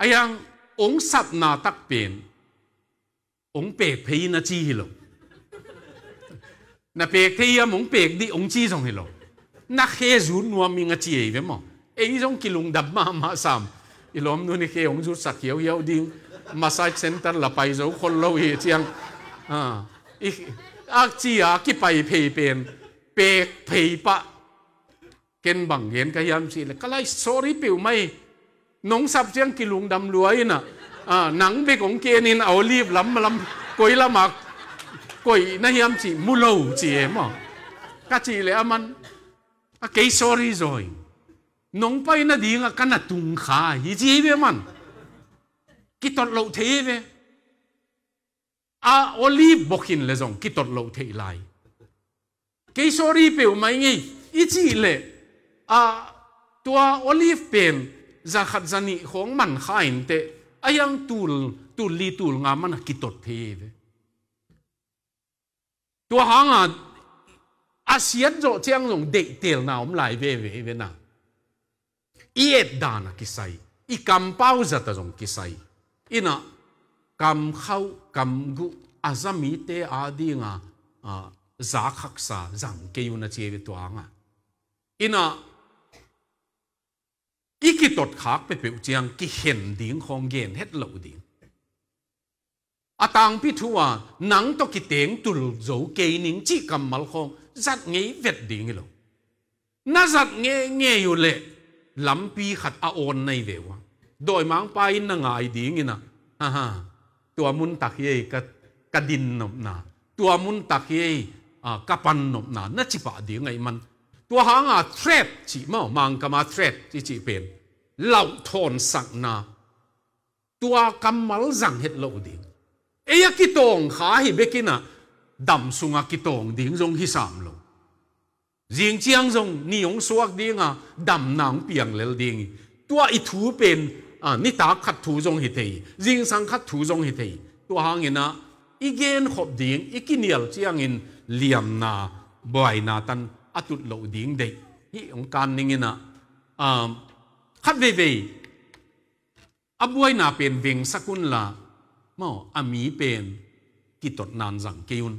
A hiang hong sapna tak pen hong pek phei in a ci hi lo. Na pek thei hiam, hong pek dih hong ci zong hi lo. Na khe zut nuam ing a ci ei ve maw. Ei zong kilungdam mahmah sam. I lawmnu in i khe hong zutsak hiauhiau ding. Massage center la pai zo khol lo hi ciang. Ah, i, a ci a kipai phei pen pek phei pah. Ken bang gen ka hiam cih leh, ka lai sorry peuhmah hi. Nong sap ciang kilungdam lua in ah, ah, nang bek hong ken in a olive lam lam koi lamah koih na hiam cih mu lo ci e maw. Ka cih leh a man, a kei sorry zaw hi. Nong pai nadingah ka na tung kha hi ci hi ve man. Kitot loh thei hi ve. A olive bokhin le zong kitot loh theih lai. Kei sorry peuhmah ing ei i cih leh, a, tua olive pen za khat za nih khawng man kha inteh, a hiang tul, tul li tul nga man a kitot thei hi ve. Tua hanga a siat zawh ciang zong deihtelna om lai veve hi ve na. I etdan a kisai, i kampau zat a zong kisai. In ah kamkhauh, kamguh a za mite adinga, a, zak haksa zang kei un a ci hi ve tua hanga. In ah i kitot khak peuhpeuh ciang kikhen ding khawng gen het loh ding. A tangpi thu a, nang tawh kiteng tul zo kei ning cih kammal khawng zat ngei vet ding hi lo. Na zat ngeingei uh leh lampi khat a awn na hi ve uh a. Dawimangpa in na ngai ding in ah, ha ha, tua mun tak hi ei ka, ka din nopna, tua mun tak hi ei, a, ka pan nopna na ci pah ding ahih man. Tua hanga threat cih maw, Mangkama threat i cih pen lauhthawn sakna. Tua kammal zang het loh ding. Ei a kitawng kha hi bekin ah dam sungah kitawng ding zong hi sam lo. Zing ciang zong ni hong suak ding a, damna hong piang lel ding hi. Tua i thu pen, a, nitak khat thu zong hi thei, zingsang khat thu zong hi thei. Tua hangin ah i genkhop ding, i kinial ciangin liamna, buaina tan a tut loh ding deih hi hong kan ning in ah, a, khat veivei a buaina pen vengsak unla, maw, a mi pen kitot nan zang kei un.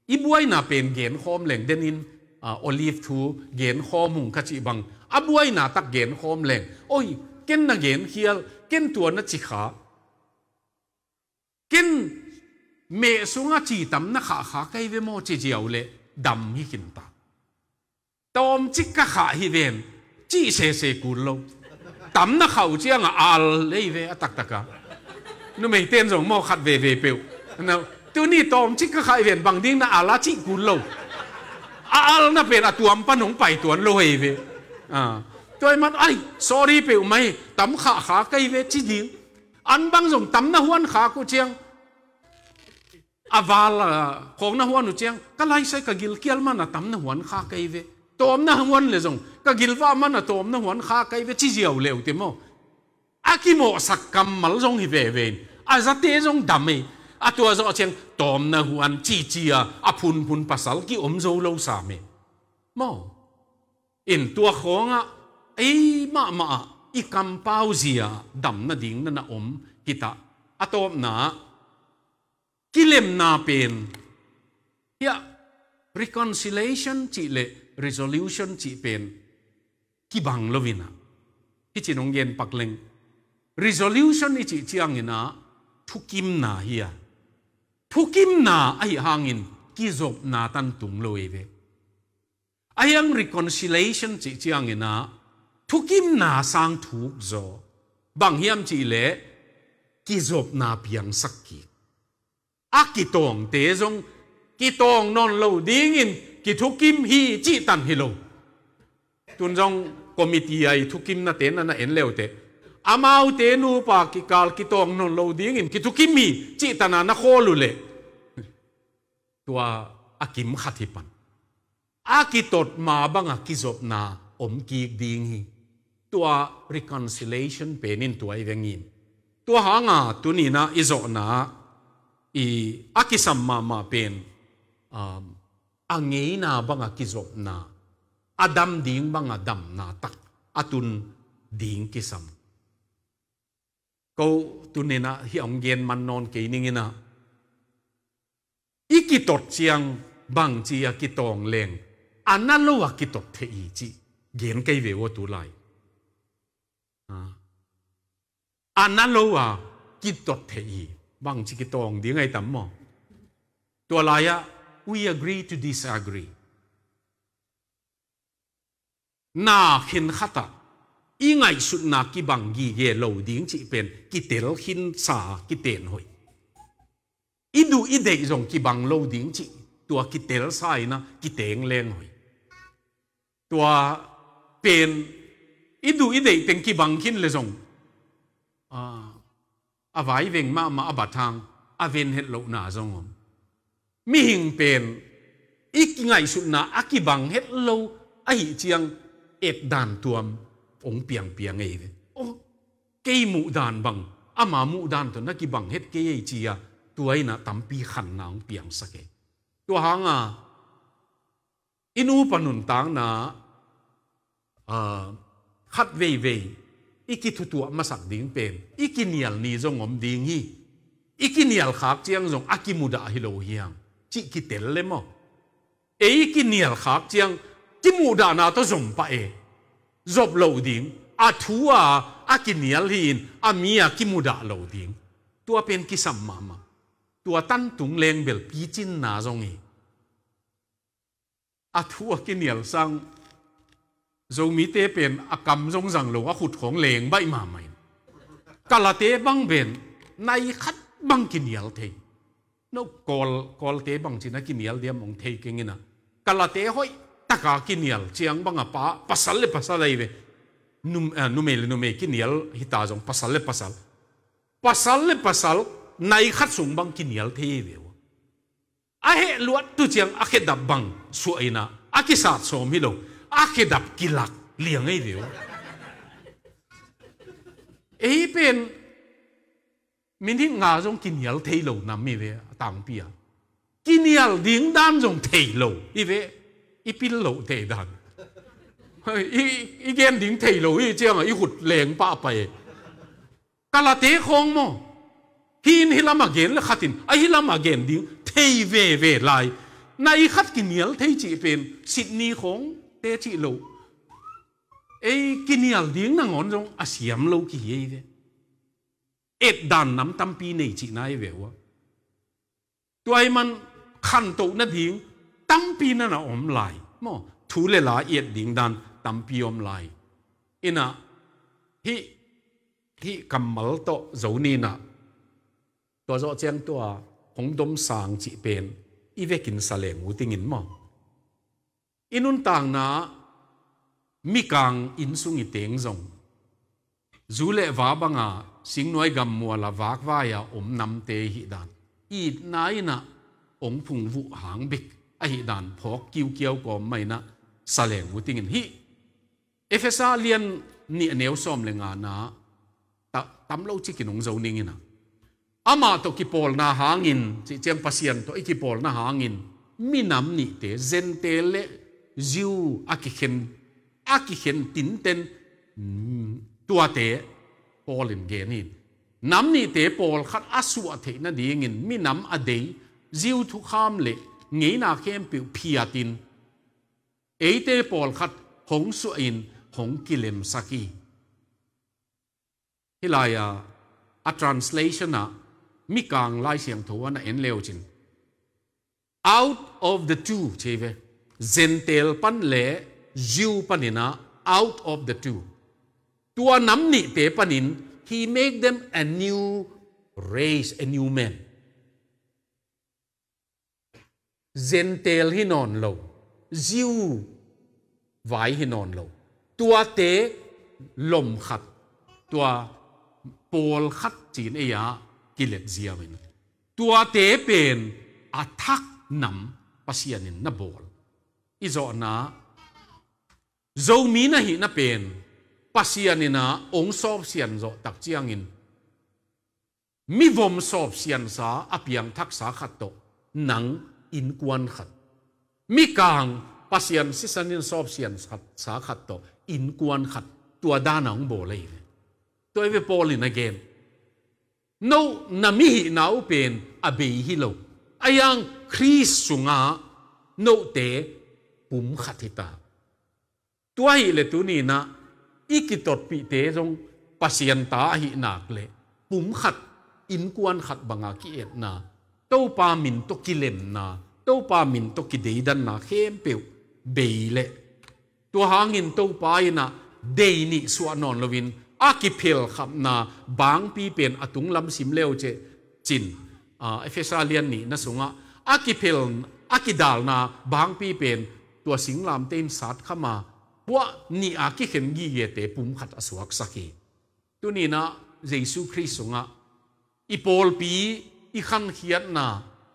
I buaina pen genkhawm leng, den in, a, Olive thu genkhawm hung ka cih bang, a buaina tak genkhawm leng, oi, ken na genkhial, ken tua na ci kha, ken meh sungah ci tam na khah kha kei ve maw, ci ziau leh dam hi khin ta. Tawmcik ka khah hi ven, cih sese kul lo. Tam na khah uh ciangah al lei ve a taktaka. Numeite in zong maw khat veve peuh. Na, tuni tawmcik ka khah hi ven, bang ding na al a cih kul lo. A al na pen a tuam pan hong pai tuan lo hei ve. A, tua ahih man, ai, sorry peuh mai, tam khah kha kei ve ci ding. An bang zong tam na huan khak uh ciang, a val, a, khawng na huan uh ciang, ka laisai ka gilkial man a tam na huan kha kei ve. Tawm na huan le zong, ka gilvah man a tawm na huan kha kei ve, ci ziau leu te maw. A kimawhsak kammal zong hi veve in, a zate zong dam ei. A tua zawh ciang, tawm na huan cici a, a phunphun pasal ki om zo lo sam ei. Maw. In tua khawngah, ei mahmah ah, i kampau zia, dam nading na na om, kita, a tawpna, kilemna pen, hiah, reconciliation cih le resolution cih pen kibang lo in ah. Hih cin hong gen pak leng. Resolution i cih ciangin ah thukimna hi a. Thukimna ahi hangin kizopna tan tung lo ei ve. Ahi hang reconciliation cih ciangin ah thukimna sang thuk zaw. Bang hiam cih leh kizopna piangsak kik. A kitawngte zong kitawng nawn lo dingin kithukim hi cih tan hi lo. Tun zong committee a i thukimnate na na en leute. Amaute nupa kikal kitawng nawn lo dingin kithukim hi cih tan a na khawl uh leh. Tua a kim khat hi pan. A kitot ma banga kizopna om kik ding hi. Tua reconciliation pen in tua i vengin. Tua hanga tuni-in ah i zawhna i a kisam mahmah pen, um, a ngeina banga kizopna, a dam ding banga damna tak a tun ding kisam. Ko tuni-in ah hih hong gen man nawn kei ning in ah. I kitot ciang bangci a kitawng leng, a na lo a kitot thei hi cih gen kei ve aw tu lai. A, a na lo a kitot thei hi, bangci kitawng ding ahi tam maw? Tua lai-ah, we agree to disagree. Na khenkhat ah i ngaihsutna kibang gige lo ding cih pen kitel khinsa kiten hoih. I duh i deih zong kibang lo ding cih tua kitelsa in ah kiteng leng hoih. Tua pen i duh i deih teng kibang khin le zong, a, a vaiveng mahmah a bat hang a ven het lohna zong om. Mihing pen i kingaihsutna a kibang het lo ahih ciang etdan tuam hong piangpiang ei ve. Aw, kei muhdan bang ama muhdan tawh na kibang het kei ei ci-a tua in ah tampi khanna hong piangsak ei. Tua hanga i nupa nuntakna, a, khat veivei i kithutuah masak ding pen i kinial ni zong om ding hi. I kinial khak ciang zong a kimudah hi lo hiam cih kitel le maw? Ei i kinial khak ciang kimuhdahna tawh zom pah e. Zop loh ding, a thu a a kinial hi-in a mi a kimudah lo ding. Tua pen kisam mahmah. Tua tan tung leng bel picinna zong hi. A thu a kinial sang Zomite pen a kam zong zang lo a khut khawng leng baih mahmah in. Kalate bang pen nai khat bang kinial thei. No, Kawl, Kawlte bang cin a kinial diam hong thei keng in ah. Kalate hoih taka kinial ciang bang a pa, pasal le pasal ahi ve. Num-, eh, numei le numei kinial hita zong pasal le pasal. Pasal le pasal nai khat sung bang kinial thei ve uh. A heh luat tu ciang a khedap bang suah in ah a kisat sawm hi lo, a khedap kilak liang ei ve uh. Ei pen minute nga zong kinial thei lo nam hi ve a tangpi a. Kinial ding dan zong thei lo hi ve, i pil lo thei dan. I, i gen ding thei lo hi ciang a i hut leng pah pai. Kalate khawng maw? Hi in hi lam a gen le khat in a hi lam a gen ding thei veve lai. Nai khat kinial thei cih pen Sydney khawng te cih lo. Ei kinial ding nangawn zong a siam lo kihi ei ve. Et dan nam tampi nei cihna ei ve uh a. Tua ahih man khantoh nading tampi na na om lai maw? Thu le la i et ding dan tampi om lai. In ah hih, hih kammal tawh zo ni in ah, tua zawh ciang tua hong dom sang cih pen i vekin sa leng uh dingin maw? I nuntakna mikang inn sung i teng zong, zu le va banga singnuai gammual a vakvai a om namte i hih dan, itna in ah hong phungvuh hang bek ahih dan phawk kiukiau kawm mah in ah sa leng uh dingin hih Efesa lian nih a neu sawm le nga na ah ta-, tam lo cikin hong zo ning in ah, amah tawh kipawlna hangin, cih ciang Pasian tawh i kipawlna hangin minam nihte, Gentile le Jew a kikhen, a kikhen tinten, mm, tuate Paul in gen hi. Nam nihte pawlkhat a suah theih nadingin minam a dei, Jew thukham le ngeina khempeuh phiatin eite pawlkhat hong suahin hong kilemsak hi. Hih lai-a a translation ah mikang Lai Siangtho ah na en leu cin, out of the two ci ve, Gentile pan le Jew panin ah, out of the two, tua nam nihte panin, he make them a new race, a new man. Gentile hi nawn lo, Jew vai hi nawn lo, tuate lom khat, tua pawl khat ci-in ei-a kilet ziau in, tuate pen a thak nam Pasian in na bawl. I zawhna Zomi na hihna pen Pasian in ah hong sawpsian zawh tak ciangin, mivom sawpsiansa a piangthaksa khat tawh nang innkuan khat, mikang Pasian sisan in sawpsiansa khat tawh innkuan khat, tua dan a hong bawl ahi ve. Tua hi ve Paul in a gen. No na mihihna uh pen a bei hi lo. Ahi hang Khrist sungah note pum khat hi ta. Tua ahih leh tuni in ah i kitotpihte zong Pasian ta ahih nak leh pum khat, innkuan khat banga ki-etna, Topa min tawh kilemna, Topa min tawh kideidanna khempeuh bei leh, tua hangin Topa in ah dei nih suah nawn loin a kiphelkhapna bangpi pen a tunglam sim leu cin, aa, Efesa lian nihna sungah a kiphel, a kidalna bangpi pen tua singlamteh in satkham a, puah nih a kikhen gigete pum khat a suaksak hi. Tuni in ah Jesu Khrist sungah i pawlpi, i khankhiatna,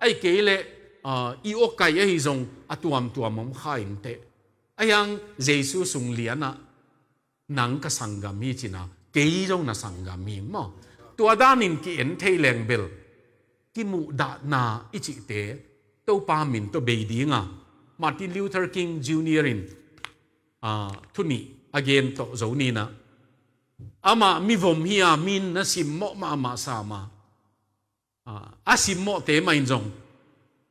ahih kei leh, aa, i awkaih ahi zong a tuamtuam om kha inteh. Ahi hang Jesu sung lianah nang ka sanggam hi cin a, kei zong na sanggam hi maw? Tua danin ki-en thei leng bel kimuhdahna i cihte Topa min tawh bei ding a, Martin Luther King Junior in, aa, thu nih a gen tawh zo ni in ah, amah mivom hi a, mi in na simmawh mahmah sam a, aa, a simmawhte mah in zong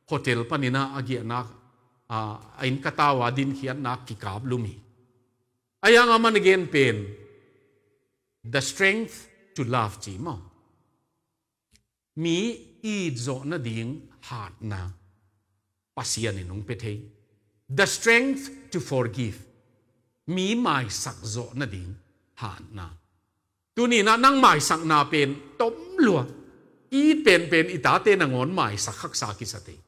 hotel panin ah a giahna, aa, a inn katau a dinkhiatna kikaplum hi. Ahi hang amah na gen pen the strength to love ci maw? Mi it zawh nading hatna Pasian in hong pia thei. The strength to forgive. Mi maisak zawh nading hatna. Tuni in ah nang maisakna pen tom lua. It penpen i tate nangawn maisak haksa kisa thei.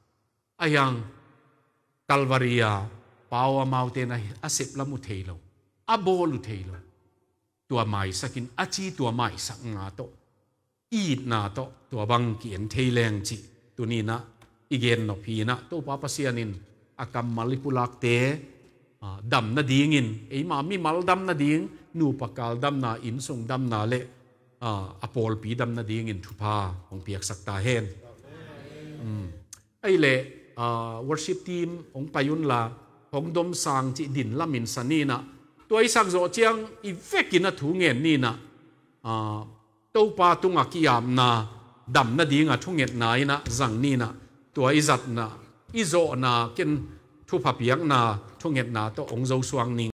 Ahi hang Calvary a Pa aw, amaute in a sep lam uh thei lo, a bawl uh thei lo. Tua maisak in a ci, tua maisak nga tawh i itna tawh tua bang ki-en thei leng cih tuni-in ah i gen nop hi-in ah, Topa Pasian in a kammal i pulakte, aa, dam nadingin, eima mimal dam nading, nupa kal damna, innsung damna le, aa, a pawlpi dam nadingin thupha hong piaksak ta hen. Um, ahih leh, aa, worship team hong pai unla, hong domsang cih din lamin sa ni-in ah, tua i sak zawh ciang i vekin a thu ngen ni-in ah, aa, Topa tungah ki-apna, dam nadinga thungetna in ah zang ni-in ah, tua i zatna, i zawhna, ken thupha piakna thungetna tawh hong zo suak ni.